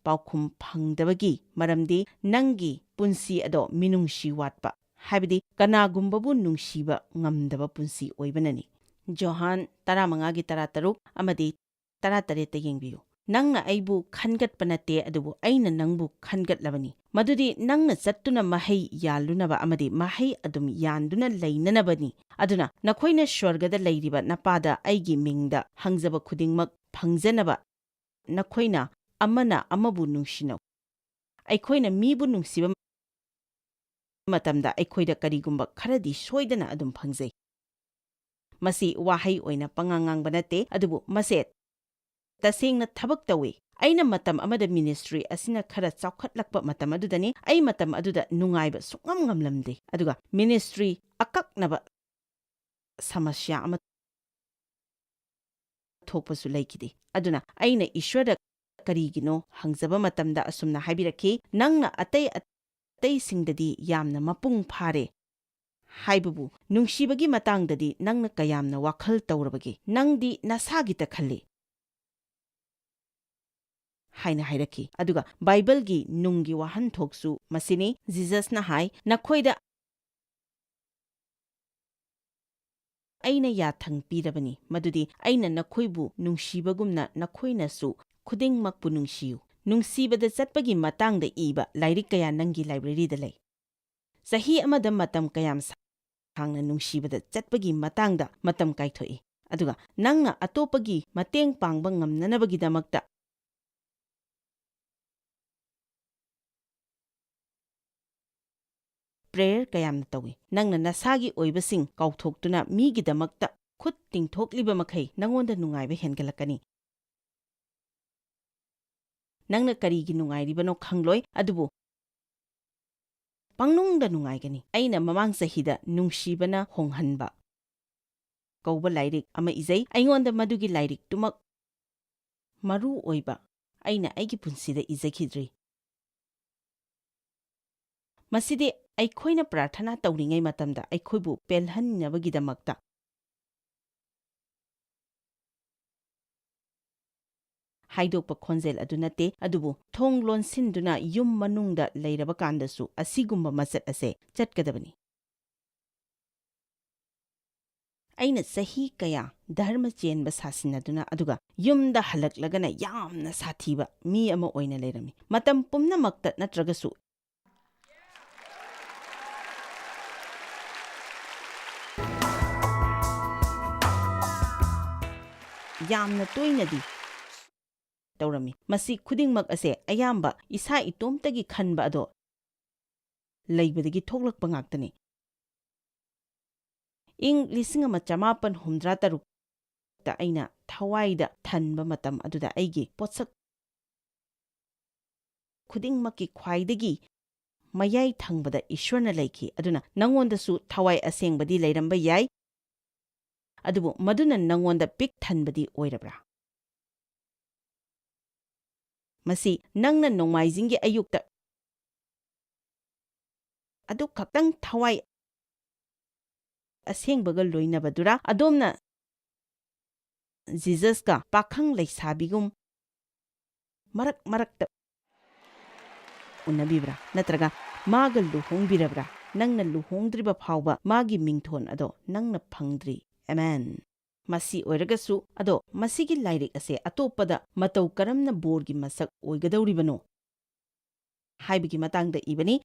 ꯄꯥꯎꯈꯨꯝ ꯐꯪꯗꯕꯒꯤ ꯃꯔꯝꯗꯤ ꯅꯪꯒꯤ ꯄꯨꯟꯁꯤ ꯑꯗꯣ ꯃꯤꯅꯨꯡꯁꯤ ꯋꯥꯠꯄ, ꯍꯥꯏꯕꯗꯤ ꯀꯅꯥꯒꯨꯝꯕꯕꯨ ꯅꯨꯡꯁꯤꯕ ꯉꯝꯗꯕ ꯄꯨꯟꯁꯤ ꯑꯣꯏꯕꯅꯅꯤ꯫ ꯖꯣꯍꯥꯟ ꯇꯔꯥꯃꯉꯥꯒꯤ ꯇꯔꯥꯇꯔꯨꯛ ꯑꯃꯗꯤ ꯇꯔꯥꯇꯔꯦꯠꯇ ꯌꯦꯡꯕꯤꯌꯨ꯫ "ꯅꯪꯅ ꯑꯩꯕꯨ ꯈꯟꯒꯠꯄ ꯅꯠꯇꯦ, ꯑꯗꯨꯕꯨ ꯑꯩꯅ ꯅꯪꯕꯨ ꯈꯟꯒꯠꯂꯕꯅꯤ, ꯃꯗꯨꯗꯤ ꯅꯪꯅ ꯆꯠꯇꯨꯅ ꯃꯍꯩ ꯌꯥꯜꯂꯨꯅꯕ ꯑꯃꯗꯤ ꯃꯍꯩ ꯑꯗꯨꯝ ꯌꯥꯟꯗꯨꯅ ꯂꯩꯅꯅꯕꯅꯤ꯫ ꯑꯗꯨꯅ ꯅꯈꯣꯏꯅ ꯁ꯭ꯋꯔꯒꯗ ꯂꯩꯔꯤꯕ ꯅꯄꯥꯗ ꯑꯩꯒꯤ ꯃꯤꯡꯗ ꯍꯪꯖꯕ ꯈꯨꯗꯤꯡꯃꯛ ꯐꯪꯖꯅꯕ ꯅꯈꯣꯏꯅ ꯑꯃꯅ ꯑꯃꯕꯨ ꯅꯨꯡꯁꯤꯅꯧ"꯫ ꯑꯩꯈꯣꯏꯅ ꯃꯤꯕꯨ ꯅꯨꯡꯁꯤꯕ ꯃꯇꯝꯗ ꯑꯩꯈꯣꯏꯗ ꯀꯔꯤꯒꯨꯝꯕ ꯈꯔꯗꯤ ꯁꯣꯏꯗꯅ ꯑꯗꯨꯝ ꯐꯪꯖꯩ꯫ ꯃꯁꯤ ꯋꯥꯍꯩ ꯑꯣꯏꯅ ꯄꯉꯥꯡ ꯉꯥꯡꯕ ꯅꯠꯇꯦ, ꯑꯗꯨꯕꯨ ꯃꯁꯦ ꯇꯁꯦꯡꯅ ꯊꯕꯛ ꯇꯧꯏ꯫ ꯑꯩꯅ ꯃꯇꯝ ꯑꯃꯗ ꯃꯤꯅꯤꯁꯇ꯭ꯔꯤ ꯑꯁꯤꯅ ꯈꯔ ꯆꯥꯎꯈꯠꯂꯛꯄ ꯃꯇꯝ ꯑꯗꯨꯗꯅꯤ꯫ ꯑꯩ ꯃꯇꯝ ꯑꯗꯨꯗ ꯅꯨꯡꯉꯥꯏꯕ ꯁꯨꯡꯉꯝ ꯉꯝꯂꯝꯗꯦ, ꯑꯗꯨꯒ ꯃꯤꯅꯤꯁꯇ꯭ꯔꯤ ꯑꯀꯛꯅꯕ ꯁꯃꯁ꯭ꯌꯥ ꯑꯃ ꯊꯣꯛꯄꯁꯨ ꯂꯩꯈꯤꯗꯦ꯫ ꯑꯗꯨꯅ ꯑꯩꯅ ꯏꯁ꯭ꯋꯔꯗ ꯀꯔꯤꯒꯤꯅꯣ ꯍꯪꯖꯕ ꯃꯇꯝꯗ ꯑꯁꯨꯝꯅ ꯍꯥꯏꯕꯤꯔꯛꯈꯤ, "ꯅꯪꯅ ꯑꯇꯩ ꯑꯇꯩꯁꯤꯡꯗꯗꯤ ꯌꯥꯝꯅ ꯃꯄꯨꯡ ꯐꯥꯔꯦ ꯍꯥꯏꯕꯕꯨ ꯅꯨꯡꯁꯤꯕꯒꯤ ꯃꯇꯥꯡꯗꯗꯤ ꯅꯪꯅ ꯀꯌꯥꯝꯅ ꯋꯥꯈꯜ ꯇꯧꯔꯕꯒꯦ? ꯅꯪꯗꯤ ꯅꯁꯥꯒꯤꯇ ꯈꯜꯂꯤ"꯫ ꯍꯥꯏꯅ ꯍꯥꯏꯔꯛꯈꯤ꯫ ꯑꯗꯨꯒ ꯕꯥꯏꯕꯜꯒꯤ ꯅꯨꯡꯒꯤ ꯋꯥꯍꯟꯊꯣꯛꯁꯨ ꯃꯁꯤꯅꯤ꯫ ꯖꯤꯖꯁꯅ ꯍꯥꯏ, "ꯅꯈꯣꯏꯗ ꯑꯩꯅ ꯌꯥꯊꯪ ꯄꯤꯔꯕꯅꯤ, ꯃꯗꯨꯗꯤ ꯑꯩꯅ ꯅꯈꯣꯏꯕꯨ ꯅꯨꯡꯁꯤꯕꯒꯨꯝꯅ ꯅꯈꯣꯏꯅꯁꯨ ꯈꯨꯗꯤꯡꯃꯛꯄꯨ ꯅꯨꯡꯁꯤꯌꯨ꯫" ꯅꯨꯡꯁꯤꯕꯗ ꯆꯠꯄꯒꯤ ꯃꯇꯥꯡꯗ ꯏꯕ ꯂꯥꯏꯔꯤꯛ ꯀꯌꯥ ꯅꯪꯒꯤ ꯂꯥꯏꯕ꯭ꯔꯦꯔꯤꯗ ꯂꯩ꯫ ꯆꯍꯤ ꯑꯃꯗ ꯃꯇꯝ ꯀꯌꯥꯝ ꯁꯥꯡꯅ ꯅꯨꯡꯁꯤꯕꯗ ꯆꯠꯄꯒꯤ ꯃꯇꯥꯡꯗ ꯃꯇꯝ ꯀꯥꯏꯊꯣꯛꯏ, ꯑꯗꯨꯒ ꯅꯪꯅ ꯑꯇꯣꯞꯄꯒꯤ ꯃꯇꯦꯡ ꯄꯥꯡꯕ ꯉꯝꯅꯅꯕꯒꯤꯗꯃꯛꯇ ꯄ꯭ꯔꯦꯌꯔ ꯀꯌꯥꯝꯅ ꯇꯧꯏ꯫ ꯅꯪꯅ ꯅꯁꯥꯒꯤ ꯑꯣꯏꯕꯁꯤꯡ ꯀꯥꯎꯊꯣꯛꯇꯨꯅ ꯃꯤꯒꯤꯗꯃꯛꯇ ꯈꯨꯠ ꯇꯤꯡꯊꯣꯛꯂꯤꯕ ꯃꯈꯩ ꯅꯉꯣꯟꯗ ꯅꯨꯡꯉꯥꯏꯕ ꯍꯦꯟꯒꯠꯂꯛꯀꯅꯤ꯫ ꯅꯪꯅ ꯀꯔꯤꯒꯤ ꯅꯨꯡꯉꯥꯏꯔꯤꯕꯅꯣ ꯈꯪꯂꯣꯏ, ꯑꯗꯨꯕꯨ ꯄꯪꯅꯨꯡꯗ ꯅꯨꯡꯉꯥꯏꯒꯅꯤ꯫ ꯑꯩꯅ ꯃꯃꯥꯡ ꯆꯍꯤꯗ ꯅꯨꯡꯁꯤꯕꯅ ꯍꯣꯡꯍꯟꯕ ꯀꯧꯕ ꯂꯥꯏꯔꯤꯛ ꯑꯃ ꯏꯖꯩ꯫ ꯑꯩꯉꯣꯟꯗ ꯃꯗꯨꯒꯤ ꯂꯥꯏꯔꯤꯛꯇꯨꯃꯛ ꯃꯔꯨ ꯑꯣꯏꯕ ꯑꯩꯅ ꯑꯩꯒꯤ ꯄꯨꯟꯁꯤꯗ ꯏꯖꯈꯤꯗ꯭ꯔꯤ꯫ ꯃꯁꯤꯗꯤ ꯑꯩꯈꯣꯏꯅ ꯄ꯭ꯔꯥꯔꯊꯅꯥ ꯇꯧꯔꯤꯉꯩ ꯃꯇꯝꯗ ꯑꯩꯈꯣꯏꯕꯨ ꯄꯦꯜꯍꯟꯅꯕꯒꯤꯗꯃꯛꯇ ꯍꯥꯏꯗꯣꯛꯄ ꯈꯣꯟꯖꯦꯜ ꯑꯗꯨ ꯅꯠꯇꯦ, ꯑꯗꯨꯕꯨ ꯊꯣꯡ ꯂꯣꯟꯁꯤꯟꯗꯨꯅ ꯌꯨꯝ ꯃꯅꯨꯡꯗ ꯂꯩꯔꯕ ꯀꯥꯟꯗꯁꯨ ꯑꯁꯤꯒꯨꯝꯕ ꯃꯆꯠ ꯑꯁꯦ ꯆꯠꯀꯗꯕꯅꯤ꯫ ꯑꯩꯅ ꯆꯍꯤ ꯀꯌꯥ ꯙꯔꯃ ꯆꯦꯟꯕ ꯁꯥꯁꯤꯟꯅꯗꯨꯅ, ꯑꯗꯨꯒ ꯌꯨꯝꯗ ꯍꯜꯂꯛꯂꯒꯅ ꯌꯥꯝꯅ ꯁꯥꯊꯤꯕ ꯃꯤ ꯑꯃ ꯑꯣꯏꯅ ꯂꯩꯔꯝꯃꯤ꯫ ꯃꯇꯝ ꯄꯨꯝꯅꯃꯛꯇ ꯅꯠꯇ꯭ꯔꯒꯁꯨ ꯌꯥꯝꯅ ꯇꯣꯏꯅꯗꯤ ꯇꯧꯔꯝꯃꯤ꯫ ꯃꯁꯤ ꯈꯨꯗꯤꯡꯃꯛ ꯑꯁꯦ ꯑꯌꯥꯝꯕ ꯏꯁꯥ ꯏꯇꯣꯝꯇꯒꯤ ꯈꯟꯕ ꯑꯗꯣ ꯂꯩꯕꯗꯒꯤ ꯊꯣꯛꯂꯛꯄ ꯉꯥꯛꯇꯅꯤ꯫ ꯏꯪ ꯂꯤꯁꯤꯡ ꯑꯃ ꯆꯃꯥꯄꯟ ꯍꯨꯝꯗ꯭ꯔꯥ ꯇꯔꯨꯛꯇ ꯑꯩꯅ ꯊꯋꯥꯏꯗ ꯊꯟꯕ ꯃꯇꯝ ꯑꯗꯨꯗ ꯑꯩꯒꯤ ꯄꯣꯠꯁꯛ ꯈꯨꯗꯤꯡꯃꯛꯀꯤ ꯈ꯭ꯋꯥꯏꯗꯒꯤ ꯃꯌꯥꯏ ꯊꯪꯕꯗ ꯏꯁ꯭ꯋꯔꯅ ꯂꯩꯈꯤ꯫ ꯑꯗꯨꯅ ꯅꯉꯣꯟꯗꯁꯨ ꯊꯋꯥꯏ ꯑꯁꯦꯡꯕꯗꯤ ꯂꯩꯔꯝꯕ ꯌꯥꯏ, ꯑꯗꯨꯕꯨ ꯃꯗꯨꯅ ꯅꯉꯣꯟꯗ ꯄꯤꯛ ꯊꯟꯕꯗꯤ ꯑꯣꯏꯔꯕ꯭ꯔꯥ? ꯃꯁꯤ ꯅꯪꯅ ꯅꯣꯡꯃꯥꯏꯖꯤꯡꯒꯤ ꯑꯌꯨꯛꯇ ꯑꯗꯨ ꯈꯛꯇꯪ ꯊꯋꯥꯏ ꯑꯁꯦꯡꯕꯒ ꯂꯣꯏꯅꯕꯗꯨꯔꯥ? ꯑꯗꯣꯝꯅ ꯖꯤꯖꯁꯀ ꯄꯥꯈꯪ ꯂꯩꯁꯥꯕꯤꯒꯨꯝ ꯃꯔꯛ ꯃꯔꯛꯇ ꯎꯅꯕꯤꯕ꯭ꯔꯥ? ꯅꯠꯇ꯭ꯔꯒ ꯃꯥꯒ ꯂꯨꯍꯣꯡꯕꯤꯔꯕ꯭ꯔꯥ? ꯅꯪꯅ ꯂꯨꯍꯣꯡꯗ꯭ꯔꯤꯕ ꯐꯥꯎꯕ ꯃꯥꯒꯤ ꯃꯤꯡꯊꯣꯟ ꯑꯗꯣ ꯅꯪꯅ ꯐꯪꯗ꯭ꯔꯤ꯫ ꯑꯦꯃꯦꯟ꯫ ꯃꯁꯤ ꯑꯣꯏꯔꯒꯁꯨ, ꯑꯗꯣ ꯃꯁꯤꯒꯤ ꯂꯥꯏꯔꯤꯛ ꯑꯁꯦ ꯑꯇꯣꯞꯄꯗ ꯃꯇꯧ ꯀꯔꯝꯅ ꯕꯣꯔꯒꯤ ꯃꯁꯛ ꯑꯣꯏꯒꯗꯧꯔꯤꯕꯅꯣ ꯍꯥꯏꯕꯒꯤ ꯃꯇꯥꯡꯗ ꯏꯕꯅꯤ꯫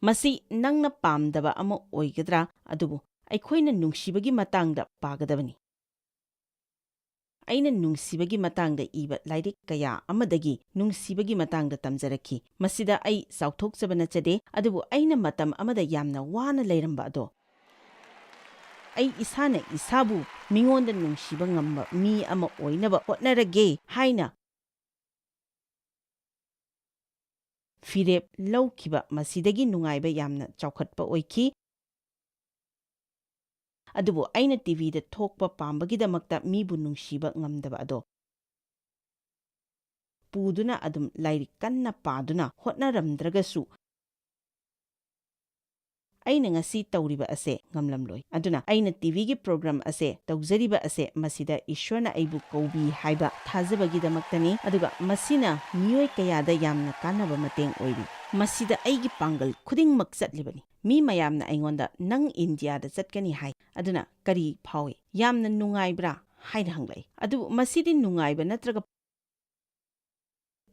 ꯃꯁꯤ ꯅꯪꯅ ꯄꯥꯝꯗꯕ ꯑꯃ ꯑꯣꯏꯒꯗ꯭ꯔꯥ? ꯑꯗꯨꯕꯨ ꯑꯩꯈꯣꯏꯅ ꯅꯨꯡꯁꯤꯕꯒꯤ ꯃꯇꯥꯡꯗ ꯄꯥꯒꯗꯕꯅꯤ꯫ ꯑꯩꯅ ꯅꯨꯡꯁꯤꯕꯒꯤ ꯃꯇꯥꯡꯗ ꯏꯕ ꯂꯥꯏꯔꯤꯛ ꯀꯌꯥ ꯑꯃꯗꯒꯤ ꯅꯨꯡꯁꯤꯕꯒꯤ ꯃꯇꯥꯡꯗ ꯇꯝꯖꯔꯛꯈꯤ꯫ ꯃꯁꯤꯗ ꯑꯩ ꯆꯥꯎꯊꯣꯛꯆꯕ ꯅꯠꯆꯗꯦ, ꯑꯗꯨꯕꯨ ꯑꯩꯅ ꯃꯇꯝ ꯑꯃꯗ ꯌꯥꯝꯅ ꯋꯥꯅ ꯂꯩꯔꯝꯕ ꯑꯗꯣ, ꯑꯩ ꯏꯁꯥꯅ ꯏꯁꯥꯕꯨ ꯃꯤꯉꯣꯟꯗ ꯅꯨꯡꯁꯤꯕ ꯉꯝꯕ ꯃꯤ ꯑꯃ ꯑꯣꯏꯅꯕ ꯍꯣꯠꯅꯔꯒꯦ ꯍꯥꯏꯅ ꯐꯤꯔꯦꯞ ꯂꯧꯈꯤꯕ, ꯃꯁꯤꯗꯒꯤ ꯅꯨꯡꯉꯥꯏꯕ ꯌꯥꯝꯅ ꯆꯥꯎꯈꯠꯄ ꯑꯣꯏꯈꯤ꯫ ꯑꯗꯨꯕꯨ ꯑꯩꯅ ꯇꯤꯚꯤꯗ ꯊꯣꯛꯄ ꯄꯥꯝꯕꯒꯤꯗꯃꯛꯇ ꯃꯤꯕꯨ ꯅꯨꯡꯁꯤꯕ ꯉꯝꯗꯕ ꯑꯗꯣ ꯄꯨꯗꯨꯅ ꯑꯗꯨꯝ ꯂꯥꯏꯔꯤꯛ ꯀꯟꯅ ꯄꯥꯗꯨꯅ ꯍꯣꯠꯅꯔꯝꯗ꯭ꯔꯒꯁꯨ, ꯑꯩꯅ ꯉꯁꯤ ꯇꯧꯔꯤꯕ ꯑꯁꯦ ꯉꯝꯂꯝꯂꯣꯏ꯫ ꯑꯗꯨꯅ ꯑꯩꯅ ꯇꯤꯚꯤꯒꯤ ꯄ꯭ꯔꯣꯒ꯭ꯔꯥꯝ ꯑꯁꯦ ꯇꯧꯖꯔꯤꯕ ꯑꯁꯦ, ꯃꯁꯤꯗ ꯏꯁ꯭ꯋꯔꯅ ꯑꯩꯕꯨ ꯀꯧꯕꯤ ꯍꯥꯏꯕ ꯊꯥꯖꯕꯒꯤꯗꯃꯛꯇꯅꯤ, ꯑꯗꯨꯒ ꯃꯁꯤꯅ ꯃꯤꯑꯣꯏ ꯀꯌꯥꯗ ꯌꯥꯝꯅ ꯀꯥꯟꯅꯕ ꯃꯇꯦꯡ ꯑꯣꯏꯔꯤ꯫ ꯃꯁꯤꯗ ꯑꯩꯒꯤ ꯄꯥꯡꯒꯜ ꯈꯨꯗꯤꯡꯃꯛ ꯆꯠꯂꯤꯕꯅꯤ꯫ ꯃꯤ ꯃꯌꯥꯝꯅ ꯑꯩꯉꯣꯟꯗ, "ꯅꯪ ꯏꯟꯗꯤꯌꯥꯗ ꯆꯠꯀꯅꯤ ꯍꯥꯏ, ꯑꯗꯨꯅ ꯀꯔꯤ ꯐꯥꯎꯏ? ꯌꯥꯝꯅ ꯅꯨꯡꯉꯥꯏꯕ꯭ꯔꯥ?" ꯍꯥꯏꯅ ꯍꯪꯂꯛꯏ꯫ ꯑꯗꯨꯕꯨ ꯃꯁꯤꯗꯤ ꯅꯨꯡꯉꯥꯏꯕ ꯅꯠꯇ꯭ꯔꯒ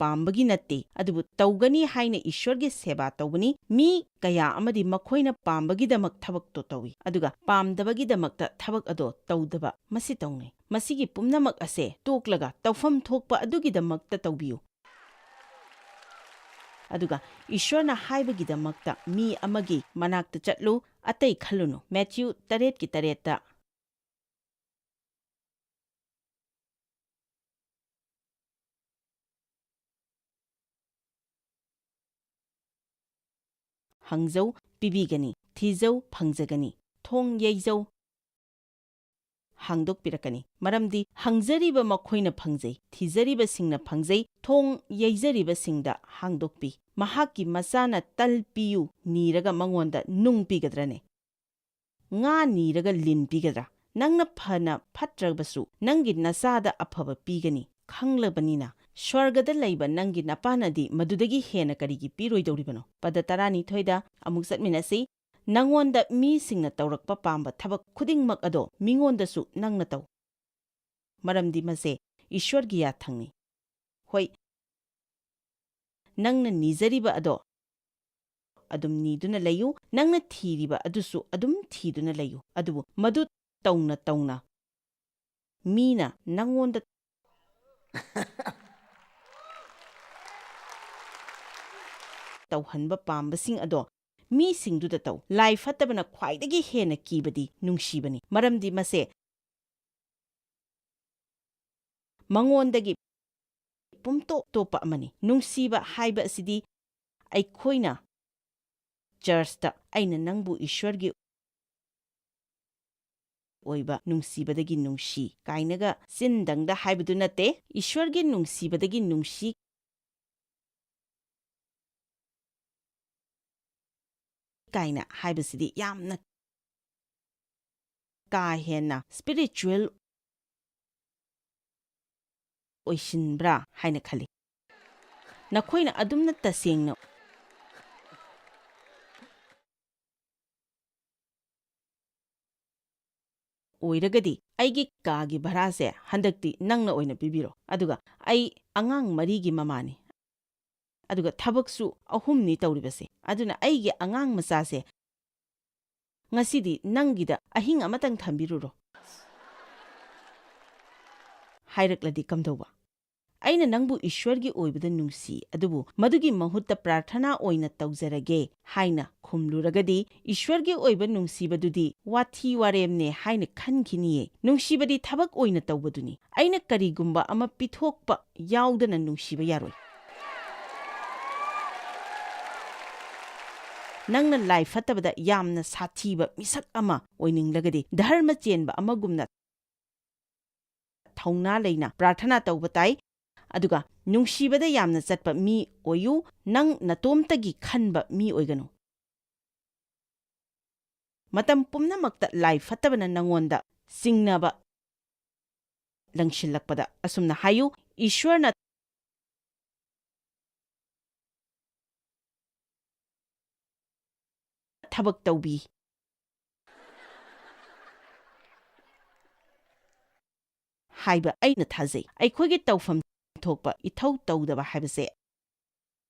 ꯄꯥꯝꯕꯒꯤ ꯅꯠꯇꯦ, ꯑꯗꯨꯕꯨ ꯇꯧꯒꯅꯤ ꯍꯥꯏꯅ ꯏꯁ꯭ꯋꯔꯒꯤ ꯁꯦꯕꯥ ꯇꯧꯕꯅꯤ꯫ ꯃꯤ ꯀꯌꯥ ꯑꯃꯗꯤ ꯃꯈꯣꯏꯅ ꯄꯥꯝꯕꯒꯤꯗꯃꯛ ꯊꯕꯛꯇꯣ ꯇꯧꯏ, ꯑꯗꯨꯒ ꯄꯥꯝꯗꯕꯒꯤꯗꯃꯛꯇ ꯊꯕꯛ ꯑꯗꯣ ꯇꯧꯗꯕ, ꯃꯁꯤ ꯇꯧꯅꯩ꯫ ꯃꯁꯤꯒꯤ ꯄꯨꯝꯅꯃꯛ ꯑꯁꯦ ꯇꯣꯛꯂꯒ ꯇꯧꯐꯝ ꯊꯣꯛꯄ ꯑꯗꯨꯒꯤꯗꯃꯛꯇ ꯇꯧꯕꯤꯌꯨ꯫ ꯑꯗꯨꯒ ꯏꯁ꯭ꯋꯔꯅ ꯍꯥꯏꯕꯒꯤꯗꯃꯛꯇ ꯃꯤ ꯑꯃꯒꯤ ꯃꯅꯥꯛꯇ ꯆꯠꯂꯨ, ꯑꯇꯩ ꯈꯜꯂꯨꯅꯨ꯫ ꯃꯦꯊ꯭ꯌꯨ ꯇꯔꯦꯠꯀꯤ ꯇꯔꯦꯠꯇ ꯍꯪꯖꯧ, ꯄꯤꯕꯤꯒꯅꯤ, ꯊꯤꯖꯧ, ꯐꯪꯖꯒꯅꯤ, ꯊꯣꯡ ꯌꯩꯖꯧ, ꯍꯥꯡꯗꯣꯛꯄꯤꯔꯛꯀꯅꯤ꯫ ꯃꯔꯝꯗꯤ ꯍꯪꯖꯔꯤꯕ ꯃꯈꯣꯏꯅ ꯐꯪꯖꯩ, ꯊꯤꯖꯔꯤꯕꯁꯤꯡꯅ ꯐꯪꯖꯩ, ꯊꯣꯡ ꯌꯩꯖꯔꯤꯕꯁꯤꯡꯗ ꯍꯥꯡꯗꯣꯛꯄꯤ꯫ ꯃꯍꯥꯛꯀꯤ ꯃꯆꯥꯅ ꯇꯜ ꯄꯤꯌꯨ ꯅꯤꯔꯒ ꯃꯉꯣꯟꯗ ꯅꯨꯡ ꯄꯤꯒꯗ꯭ꯔꯅꯦ? ꯉꯥ ꯅꯤꯔꯒ ꯂꯤꯟ ꯄꯤꯒꯗ꯭ꯔꯥ? ꯅꯪꯅ ꯐꯅ ꯐꯠꯇ꯭ꯔꯕꯁꯨ ꯅꯪꯒꯤ ꯅꯆꯥꯗ ꯑꯐꯕ ꯄꯤꯒꯅꯤ ꯈꯪꯂꯕꯅꯤꯅ, ꯁ꯭ꯋꯔꯒꯗ ꯂꯩꯕ ꯅꯪꯒꯤ ꯅꯄꯥꯅꯗꯤ ꯃꯗꯨꯗꯒꯤ ꯍꯦꯟꯅ ꯀꯔꯤꯒꯤ ꯄꯤꯔꯣꯏꯗꯧꯔꯤꯕꯅꯣ? ꯄꯗ ꯇꯔꯥꯅꯤꯊꯣꯏꯗ ꯑꯃꯨꯛ ꯆꯠꯃꯤꯟꯅꯁꯤ꯫ "ꯅꯪꯉꯣꯟꯗ ꯃꯤꯁꯤꯡꯅ ꯇꯧꯔꯛꯄ ꯄꯥꯝꯕ ꯊꯕꯛ ꯈꯨꯗꯤꯡꯃꯛ ꯑꯗꯣ ꯃꯤꯉꯣꯟꯗꯁꯨ ꯅꯪꯅ ꯇꯧ, ꯃꯔꯝꯗꯤ ꯃꯁꯦ ꯏꯁ꯭ꯋꯔꯒꯤ ꯌꯥꯊꯪꯅꯤ꯫" ꯍꯣꯏ, ꯅꯪꯅ ꯅꯤꯖꯔꯤꯕ ꯑꯗꯣ ꯑꯗꯨꯝ ꯅꯤꯗꯨꯅ ꯂꯩꯌꯨ, ꯅꯪꯅ ꯊꯤꯔꯤꯕ ꯑꯗꯨꯁꯨ ꯑꯗꯨꯝ ꯊꯤꯗꯨꯅ ꯂꯩꯌꯨ, ꯑꯗꯨꯕꯨ ꯃꯗꯨ ꯇꯧꯅ ꯇꯧꯅ ꯃꯤꯅ ꯅꯪꯉꯣꯟꯗ ꯇꯧꯍꯟꯕ ꯄꯥꯝꯕꯁꯤꯡ ꯑꯗꯣ ꯃꯤꯁꯤꯡꯗꯨꯗ ꯇꯧ꯫ ꯂꯥꯏ ꯐꯠꯇꯕꯅ ꯈ꯭ꯋꯥꯏꯗꯒꯤ ꯍꯦꯟꯅ ꯀꯤꯕꯗꯤ ꯅꯨꯡꯁꯤꯕꯅꯤ, ꯃꯔꯝꯗꯤ ꯃꯁꯦ ꯃꯉꯣꯟꯗꯒꯤ ꯄꯨꯝꯇꯣꯞ ꯇꯣꯞꯄ ꯑꯃꯅꯤ꯫ ꯅꯨꯡꯁꯤꯕ ꯍꯥꯏꯕ ꯑꯁꯤꯗꯤ ꯑꯩꯈꯣꯏꯅ ꯆꯔꯆꯇ "ꯑꯩꯅ ꯅꯪꯕꯨ ꯏꯁ꯭ꯋꯔꯒꯤ ꯑꯣꯏꯕ ꯅꯨꯡꯁꯤꯕꯗꯒꯤ ꯅꯨꯡꯁꯤ" ꯀꯥꯏꯅꯒ ꯆꯤꯟꯗꯪꯗ ꯍꯥꯏꯕꯗꯨ ꯅꯠꯇꯦ꯫ ꯏꯁ꯭ꯋꯔꯒꯤ ꯅꯨꯡꯁꯤꯕꯗꯒꯤ ꯅꯨꯡꯁꯤ ꯀꯥꯏꯅ ꯍꯥꯏꯕꯁꯤꯗꯤ ꯌꯥꯝꯅ ꯀꯥ ꯍꯦꯟꯅ ꯁ꯭ꯄꯤꯔꯤꯆꯨꯋꯦꯜ ꯑꯣꯏꯁꯤꯟꯕ꯭ꯔꯥ ꯍꯥꯏꯅ ꯈꯜꯂꯤ꯫ ꯅꯈꯣꯏꯅ ꯑꯗꯨꯝꯅ ꯇꯁꯦꯡꯅ ꯑꯣꯏꯔꯒꯗꯤ, ꯑꯩꯒꯤ ꯀꯥꯒꯤ ꯚꯔꯥꯁꯦ ꯍꯟꯗꯛꯇꯤ ꯅꯪꯅ ꯑꯣꯏꯅ ꯄꯤꯕꯤꯔꯣ, ꯑꯗꯨꯒ ꯑꯩ ꯑꯉꯥꯡ ꯃꯔꯤꯒꯤ ꯃꯃꯥꯅꯤ, ꯑꯗꯨꯒ ꯊꯕꯛꯁꯨ ꯑꯍꯨꯝꯅꯤ ꯇꯧꯔꯤꯕꯁꯦ, ꯑꯗꯨꯅ ꯑꯩꯒꯤ ꯑꯉꯥꯡ ꯃꯆꯥꯁꯦ ꯉꯁꯤꯗꯤ ꯅꯪꯒꯤꯗ ꯑꯍꯤꯡ ꯑꯃꯇꯪ ꯊꯝꯕꯤꯔꯨꯔꯣ" ꯍꯥꯏꯔꯛꯂꯗꯤ ꯀꯝꯗꯧꯕ? "ꯑꯩꯅ ꯅꯪꯕꯨ ꯏꯁ꯭ꯋꯔꯒꯤ ꯑꯣꯏꯕꯗ ꯅꯨꯡꯁꯤ, ꯑꯗꯨꯕꯨ ꯃꯗꯨꯒꯤ ꯃꯍꯨꯠꯇ ꯄ꯭ꯔꯥꯔꯊꯅꯥ ꯑꯣꯏꯅ ꯇꯧꯖꯔꯒꯦ" ꯍꯥꯏꯅ ꯈꯨꯝꯂꯨꯔꯒꯗꯤ, ꯏꯁ꯭ꯋꯔꯒꯤ ꯑꯣꯏꯕ ꯅꯨꯡꯁꯤꯕꯗꯨꯗꯤ ꯋꯥꯊꯤ ꯋꯥꯔꯦꯝꯅꯦ ꯍꯥꯏꯅ ꯈꯟꯈꯤꯅꯤꯌꯦ꯫ ꯅꯨꯡꯁꯤꯕꯗꯤ ꯊꯕꯛ ꯑꯣꯏꯅ ꯇꯧꯕꯗꯨꯅꯤ꯫ ꯑꯩꯅ ꯀꯔꯤꯒꯨꯝꯕ ꯑꯃ ꯄꯤꯊꯣꯛꯄ ꯌꯥꯎꯗꯅ ꯅꯨꯡꯁꯤꯕ ꯌꯥꯔꯣꯏ꯫ ꯅꯪꯅ ꯂꯥꯏ ꯐꯠꯇꯕꯗ ꯌꯥꯝꯅ ꯁꯥꯊꯤꯕ ꯃꯤꯁꯛ ꯑꯃ ꯑꯣꯏꯅꯤꯡꯂꯒꯗꯤ, ꯙꯔꯃ ꯆꯦꯟꯕ ꯑꯃꯒꯨꯝꯅ ꯊꯧꯅꯥ ꯂꯩꯅ ꯄ꯭ꯔꯥꯔꯊꯅꯥ ꯇꯧꯕ ꯇꯥꯏ꯫ ꯑꯗꯨꯒ ꯅꯨꯡꯁꯤꯕꯗ ꯌꯥꯝꯅ ꯆꯠꯄ ꯃꯤ ꯑꯣꯏꯌꯨ꯫ ꯅꯪ ꯅꯇꯣꯝꯇꯒꯤ ꯈꯟꯕ ꯃꯤ ꯑꯣꯏꯒꯅꯨ꯫ ꯃꯇꯝ ꯄꯨꯝꯅꯃꯛꯇ ꯂꯥꯏ ꯐꯠꯇꯕꯅ ꯅꯪꯉꯣꯟꯗ ꯆꯤꯡꯅꯕ ꯂꯪꯁꯤꯜꯂꯛꯄꯗ ꯑꯁꯨꯝꯅ ꯍꯥꯏꯌꯨ, "ꯏꯁ꯭ꯋꯔꯅ ꯊꯕꯛ ꯇꯧꯕꯤ" ꯍꯥꯏꯕ ꯑꯩꯅ ꯊꯥꯖꯩ꯫ ꯑꯩꯈꯣꯏꯒꯤ ꯇꯧꯐꯝ ꯊꯣꯛꯄ ꯏꯊꯧ ꯇꯧꯗꯕ ꯍꯥꯏꯕꯁꯦ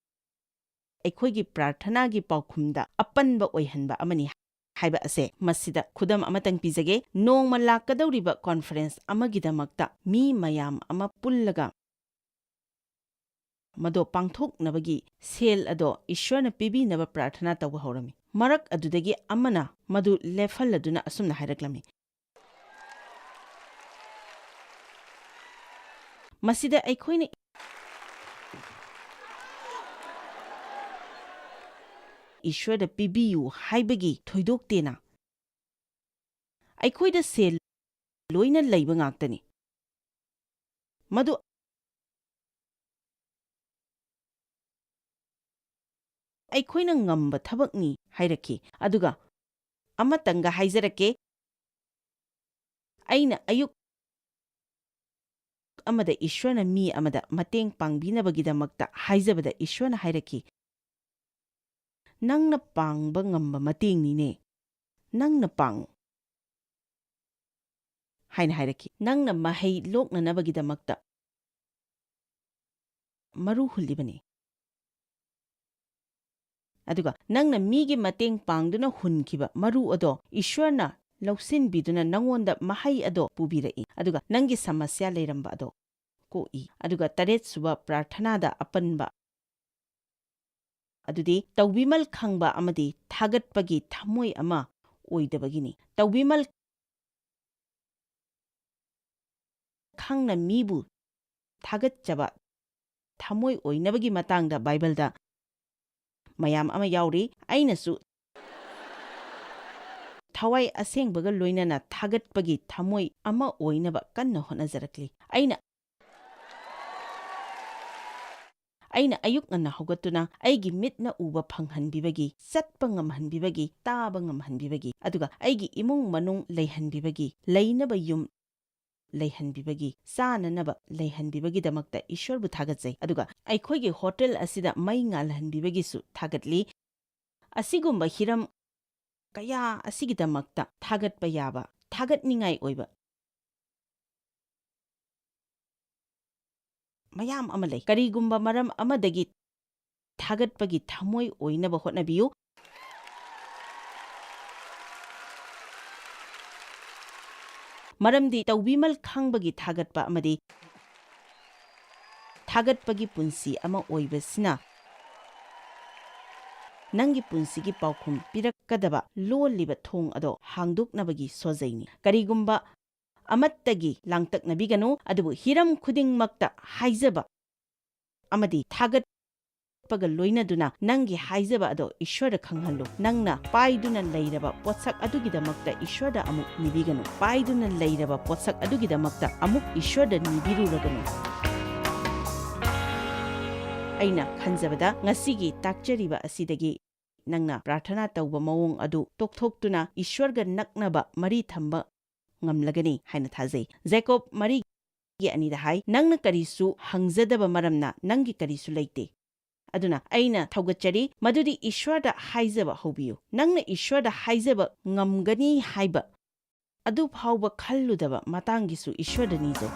ꯑꯩꯈꯣꯏꯒꯤ ꯄ꯭ꯔꯥꯔꯊꯅꯥꯒꯤ ꯄꯥꯎꯈꯨꯝꯗ ꯑꯄꯟꯕ ꯑꯣꯏꯍꯟꯕ ꯑꯃꯅꯤ ꯍꯥꯏꯕ ꯑꯁꯦ꯫ ꯃꯁꯤꯗ ꯈꯨꯗꯝ ꯑꯃꯇꯪ ꯄꯤꯖꯒꯦ꯫ ꯅꯣꯡꯃ ꯂꯥꯛꯀꯗꯧꯔꯤꯕ ꯀꯣꯟꯐꯔꯦꯟꯁ ꯑꯃꯒꯤꯗꯃꯛꯇ ꯃꯤ ꯃꯌꯥꯝ ꯑꯃ ꯄꯨꯜꯂꯒ ꯃꯗꯣ ꯄꯥꯡꯊꯣꯛꯅꯕꯒꯤ ꯁꯦꯜ ꯑꯗꯣ ꯏꯁ꯭ꯋꯔꯅ ꯄꯤꯕꯤꯅꯕ ꯄ꯭ꯔꯥꯔꯊꯅꯥ ꯇꯧꯕ ꯍꯧꯔꯝꯃꯤ꯫ ꯃꯔꯛ ꯑꯗꯨꯗꯒꯤ ꯑꯃꯅ ꯃꯗꯨ ꯂꯦꯞꯍꯜꯂꯗꯨꯅ ꯑꯁꯨꯝꯅ ꯍꯥꯏꯔꯛꯂꯝꯃꯤ, "ꯃꯁꯤꯗ ꯑꯩꯈꯣꯏꯅ ꯏꯁ꯭ꯋꯔꯗ ꯄꯤꯕꯤꯌꯨ ꯍꯥꯏꯕꯒꯤ ꯊꯣꯏꯗꯣꯛꯇꯦꯅ꯫ ꯑꯩꯈꯣꯏꯗ ꯁꯦꯜ ꯂꯣꯏꯅ ꯂꯩꯕ ꯉꯥꯛꯇꯅꯤ꯫ ꯃꯗꯨ ꯑꯩꯈꯣꯏꯅ ꯉꯝꯕ ꯊꯕꯛꯅꯤ" ꯍꯥꯏꯔꯛꯈꯤ꯫ ꯑꯗꯨꯒ ꯑꯃꯇꯪꯒ ꯍꯥꯏꯖꯔꯛꯀꯦ, ꯑꯩꯅ ꯑꯌꯨꯛ ꯑꯃꯗ ꯏꯁ꯭ꯋꯔꯅ ꯃꯤ ꯑꯃꯗ ꯃꯇꯦꯡ ꯄꯥꯡꯕꯤꯅꯕꯒꯤꯗꯃꯛꯇ ꯍꯥꯏꯖꯕꯗ ꯏꯁ꯭ꯋꯔꯅ ꯍꯥꯏꯔꯛꯈꯤ, "ꯅꯪꯅ ꯄꯥꯡꯕ ꯉꯝꯕ ꯃꯇꯦꯡꯅꯤꯅꯦ, ꯅꯪꯅ ꯄꯥꯡꯉꯨ" ꯍꯥꯏꯅ ꯍꯥꯏꯔꯛꯈꯤ꯫ "ꯅꯪꯅ ꯃꯍꯩ ꯂꯣꯛꯅꯅꯕꯒꯤꯗꯃꯛꯇ ꯃꯔꯨ ꯍꯨꯜꯂꯤꯕꯅꯤ꯫ ꯑꯗꯨꯒ ꯅꯪꯅ ꯃꯤꯒꯤ ꯃꯇꯦꯡ ꯄꯥꯡꯗꯨꯅ ꯍꯨꯟꯈꯤꯕ ꯃꯔꯨ ꯑꯗꯣ ꯏꯁ꯭ꯋꯔꯅ ꯂꯧꯁꯤꯟꯕꯤꯗꯨꯅ ꯅꯪꯉꯣꯟꯗ ꯃꯍꯩ ꯑꯗꯣ ꯄꯨꯕꯤꯔꯛꯏ꯫ ꯑꯗꯨꯒ ꯅꯪꯒꯤ ꯁꯃꯁ꯭ꯌꯥ ꯂꯩꯔꯝꯕ ꯑꯗꯣ ꯀꯣꯛꯏ꯫" ꯑꯗꯨꯒ ꯇꯔꯦꯠꯁꯨꯕ ꯄ꯭ꯔꯥꯔꯊꯅꯥꯗ ꯑꯄꯟꯕ ꯑꯗꯨꯗꯤ ꯇꯧꯕꯤꯃꯜ ꯈꯪꯕ ꯑꯃꯗꯤ ꯊꯥꯒꯠꯄꯒꯤ ꯊꯃꯣꯏ ꯑꯃ ꯑꯣꯏꯗꯕꯒꯤꯅꯤ꯫ ꯇꯧꯕꯤꯃꯜ ꯈꯪꯅ ꯃꯤꯕꯨ ꯊꯥꯒꯠꯆꯕ ꯊꯃꯣꯏ ꯑꯣꯏꯅꯕꯒꯤ ꯃꯇꯥꯡꯗ ꯕꯥꯏꯕꯜꯗ ꯃꯌꯥꯝ ꯑꯃ ꯌꯥꯎꯔꯤ꯫ ꯑꯩꯅꯁꯨ ꯊꯋꯥꯏ ꯑꯁꯦꯡꯕꯒ ꯂꯣꯏꯅꯅ ꯊꯥꯒꯠꯄꯒꯤ ꯊꯃꯣꯏ ꯑꯃ ꯑꯣꯏꯅꯕ ꯀꯟꯅ ꯍꯣꯠꯅꯖꯔꯛꯂꯤ꯫ ꯑꯩꯅ ꯑꯩꯅ ꯑꯌꯨꯛ ꯉꯟꯅ ꯍꯧꯒꯠꯇꯨꯅ ꯑꯩꯒꯤ ꯃꯤꯠꯅ ꯎꯕ ꯐꯪꯍꯟꯕꯤꯕꯒꯤ, ꯆꯠꯄ ꯉꯝꯍꯟꯕꯤꯕꯒꯤ, ꯇꯥꯕ ꯉꯝꯍꯟꯕꯤꯕꯒꯤ, ꯑꯗꯨꯒ ꯑꯩꯒꯤ ꯏꯃꯨꯡ ꯃꯅꯨꯡ ꯂꯩꯍꯟꯕꯤꯕꯒꯤ, ꯂꯩꯅꯕ ꯌꯨꯝ ꯂꯩꯍꯟꯕꯤꯕꯒꯤ, ꯆꯥꯅꯅꯕ ꯂꯩꯍꯟꯕꯤꯕꯒꯤꯗꯃꯛꯇ ꯏꯁ꯭ꯋꯔꯕꯨ ꯊꯥꯒꯠꯆꯩ꯫ ꯑꯗꯨꯒ ꯑꯩꯈꯣꯏꯒꯤ ꯍꯣꯇꯦꯜ ꯑꯁꯤꯗ ꯃꯩ ꯉꯥꯜꯍꯟꯕꯤꯕꯒꯤꯁꯨ ꯊꯥꯒꯠꯂꯤ꯫ ꯑꯁꯤꯒꯨꯝꯕ ꯍꯤꯔꯝ ꯀꯌꯥ ꯑꯁꯤꯒꯤꯗꯃꯛꯇ ꯊꯥꯒꯠꯄ ꯌꯥꯕ, ꯊꯥꯒꯠꯅꯤꯡꯉꯥꯏ ꯑꯣꯏꯕ ꯃꯌꯥꯝ ꯑꯃ ꯂꯩ꯫ ꯀꯔꯤꯒꯨꯝꯕ ꯃꯔꯝ ꯑꯃꯗꯒꯤ ꯊꯥꯒꯠꯄꯒꯤ ꯊꯃꯣꯏ ꯑꯣꯏꯅꯕ ꯍꯣꯠꯅꯕꯤꯌꯨ꯫ ꯃꯔꯝꯗꯤ ꯇꯧꯕꯤꯃꯜ ꯈꯪꯕꯒꯤ ꯊꯥꯒꯠꯄ ꯑꯃꯗꯤ ꯊꯥꯒꯠꯄꯒꯤ ꯄꯨꯟꯁꯤ ꯑꯃ ꯑꯣꯏꯕꯁꯤꯅ ꯅꯪꯒꯤ ꯄꯨꯟꯁꯤꯒꯤ ꯄꯥꯎꯈꯨꯝ ꯄꯤꯔꯛꯀꯗꯕ ꯂꯣꯜꯂꯤꯕ ꯊꯣꯡ ꯑꯗꯣ ꯍꯥꯡꯗꯣꯛꯅꯕꯒꯤ ꯁꯣꯖꯩꯅꯤ꯫ ꯀꯔꯤꯒꯨꯝꯕ ꯑꯃꯠꯇꯒꯤ ꯂꯥꯡꯇꯛꯅꯕꯤꯒꯅꯨ, ꯑꯗꯨꯕꯨ ꯍꯤꯔꯝ ꯈꯨꯗꯤꯡꯃꯛꯇ ꯍꯥꯏꯖꯕ ꯑꯃꯗꯤ ꯊꯥꯒꯠꯄꯒ ꯂꯣꯏꯅꯗꯨꯅ ꯅꯪꯒꯤ ꯍꯥꯏꯖꯕ ꯑꯗꯣ ꯏꯁ꯭ꯋꯔꯗ ꯈꯪꯍꯜꯂꯨ꯫ ꯅꯪꯅ ꯄꯥꯏꯗꯨꯅ ꯂꯩꯔꯕ ꯄꯣꯠꯁꯛ ꯑꯗꯨꯒꯤꯗꯃꯛꯇ ꯏꯁ꯭ꯋꯔꯗ ꯑꯃꯨꯛ ꯅꯤꯕꯤꯒꯅꯨ꯫ ꯄꯥꯏꯗꯨꯅ ꯂꯩꯔꯕ ꯄꯣꯠꯁꯛ ꯑꯗꯨꯒꯤꯗꯃꯛꯇ ꯑꯃꯨꯛ ꯏꯁ꯭ꯋꯔꯗ ꯅꯤꯕꯤꯔꯨꯔꯒꯅꯨ꯫ ꯑꯩꯅ ꯈꯟꯖꯕꯗ ꯉꯁꯤꯒꯤ ꯇꯥꯛꯆꯔꯤꯕ ꯑꯁꯤꯗꯒꯤ ꯅꯪꯅ ꯄ꯭ꯔꯥꯔꯊꯅꯥ ꯇꯧꯕ ꯃꯑꯣꯡ ꯑꯗꯨ ꯇꯣꯛꯊꯣꯛꯇꯨꯅ ꯏꯁ꯭ꯋꯔꯒ ꯅꯛꯅꯕ ꯃꯔꯤ ꯊꯝꯕ ꯉꯝꯂꯒꯅꯤ ꯍꯥꯏꯅ ꯊꯥꯖꯩ꯫ ꯖꯦꯀꯣꯕ ꯃꯔꯤꯒꯤ ꯑꯅꯤꯗ ꯍꯥꯏ, "ꯅꯪꯅ ꯀꯔꯤꯁꯨ ꯍꯪꯖꯗꯕ ꯃꯔꯝꯅ ꯅꯪꯒꯤ ꯀꯔꯤꯁꯨ ꯂꯩꯇꯦ꯫" ꯑꯗꯨꯅ ꯑꯩꯅ ꯊꯧꯒꯠꯆꯔꯤ ꯃꯗꯨꯗꯤ ꯏꯁ꯭ꯋꯔꯗ ꯍꯥꯏꯖꯕ ꯍꯧꯕꯤꯌꯨ꯫ ꯅꯪꯅ ꯏꯁ꯭ꯋꯔꯗ ꯍꯥꯏꯖꯕ ꯉꯝꯒꯅꯤ ꯍꯥꯏꯕ ꯑꯗꯨ ꯐꯥꯎꯕ ꯈꯜꯂꯨꯗꯕ ꯃꯇꯥꯡꯒꯤꯁꯨ ꯏꯁ꯭ꯋꯔꯗ ꯅꯤꯖꯧ꯫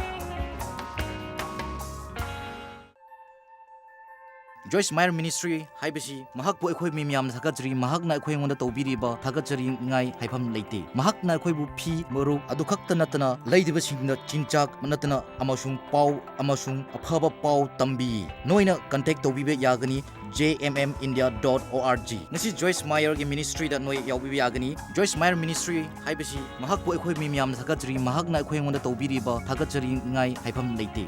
ꯖꯣꯏꯁ ꯃꯥꯌꯔ ꯃꯤꯅꯤꯁꯇ꯭ꯔꯤ ꯍꯥꯏꯕꯁꯤ ꯃꯍꯥꯛꯄꯨ ꯑꯩꯈꯣꯏ ꯃꯤ ꯃꯌꯥꯝꯅ ꯊꯥꯒꯠꯆꯔꯤ꯫ ꯃꯍꯥꯛꯅ ꯑꯩꯈꯣꯏ ꯑꯩꯉꯣꯟꯗ ꯇꯧꯕꯤꯔꯤꯕ ꯊꯥꯒꯠꯆꯔꯤꯉꯥꯏ ꯍꯥꯏꯐꯝ ꯂꯩꯇꯦ꯫ ꯃꯍꯥꯛꯅ ꯑꯩꯈꯣꯏꯕꯨ ꯐꯤ, ꯃꯔꯨꯞ ꯑꯗꯨ ꯈꯛꯇ ꯅꯠꯇꯅ ꯂꯩꯔꯤꯕꯁꯤꯡꯗ ꯆꯤꯟꯖꯥꯛ ꯅꯠꯇꯅ ꯑꯃꯁꯨꯡ ꯄꯥꯎ ꯑꯃꯁꯨꯡ ꯑꯐꯕ ꯄꯥꯎ ꯇꯝꯕꯤ꯫ ꯅꯣꯏꯅ ꯀꯟꯇꯦꯛ ꯇꯧꯕꯤꯕ ꯌꯥꯒꯅꯤ j m m india dot o r g꯫ ꯉꯁꯤ ꯖꯣꯏꯁ ꯃꯥꯌꯔꯒꯤ ꯃꯤꯅꯤꯁꯇ꯭ꯔꯤꯗ ꯅꯣꯏ ꯌꯥꯎꯕꯤꯕ ꯌꯥꯒꯅꯤ꯫ ꯖꯣꯏꯁ ꯃꯥꯌꯔ ꯃꯤꯅꯤꯁꯇ꯭ꯔꯤ ꯍꯥꯏꯕꯁꯤ ꯃꯍꯥꯛꯄꯨ ꯑꯩꯈꯣꯏ ꯃꯤ ꯃꯌꯥꯝꯅ ꯊꯥꯒꯠꯆꯔꯤ꯫ ꯃꯍꯥꯛꯅ ꯑꯩꯈꯣꯏ ꯑꯩꯉꯣꯟꯗ ꯇꯧꯕꯤꯔꯤꯕ ꯊꯥꯒꯠꯆꯔꯤꯉꯥꯏ ꯍꯥꯏꯐꯝ ꯂꯩꯇꯦ꯫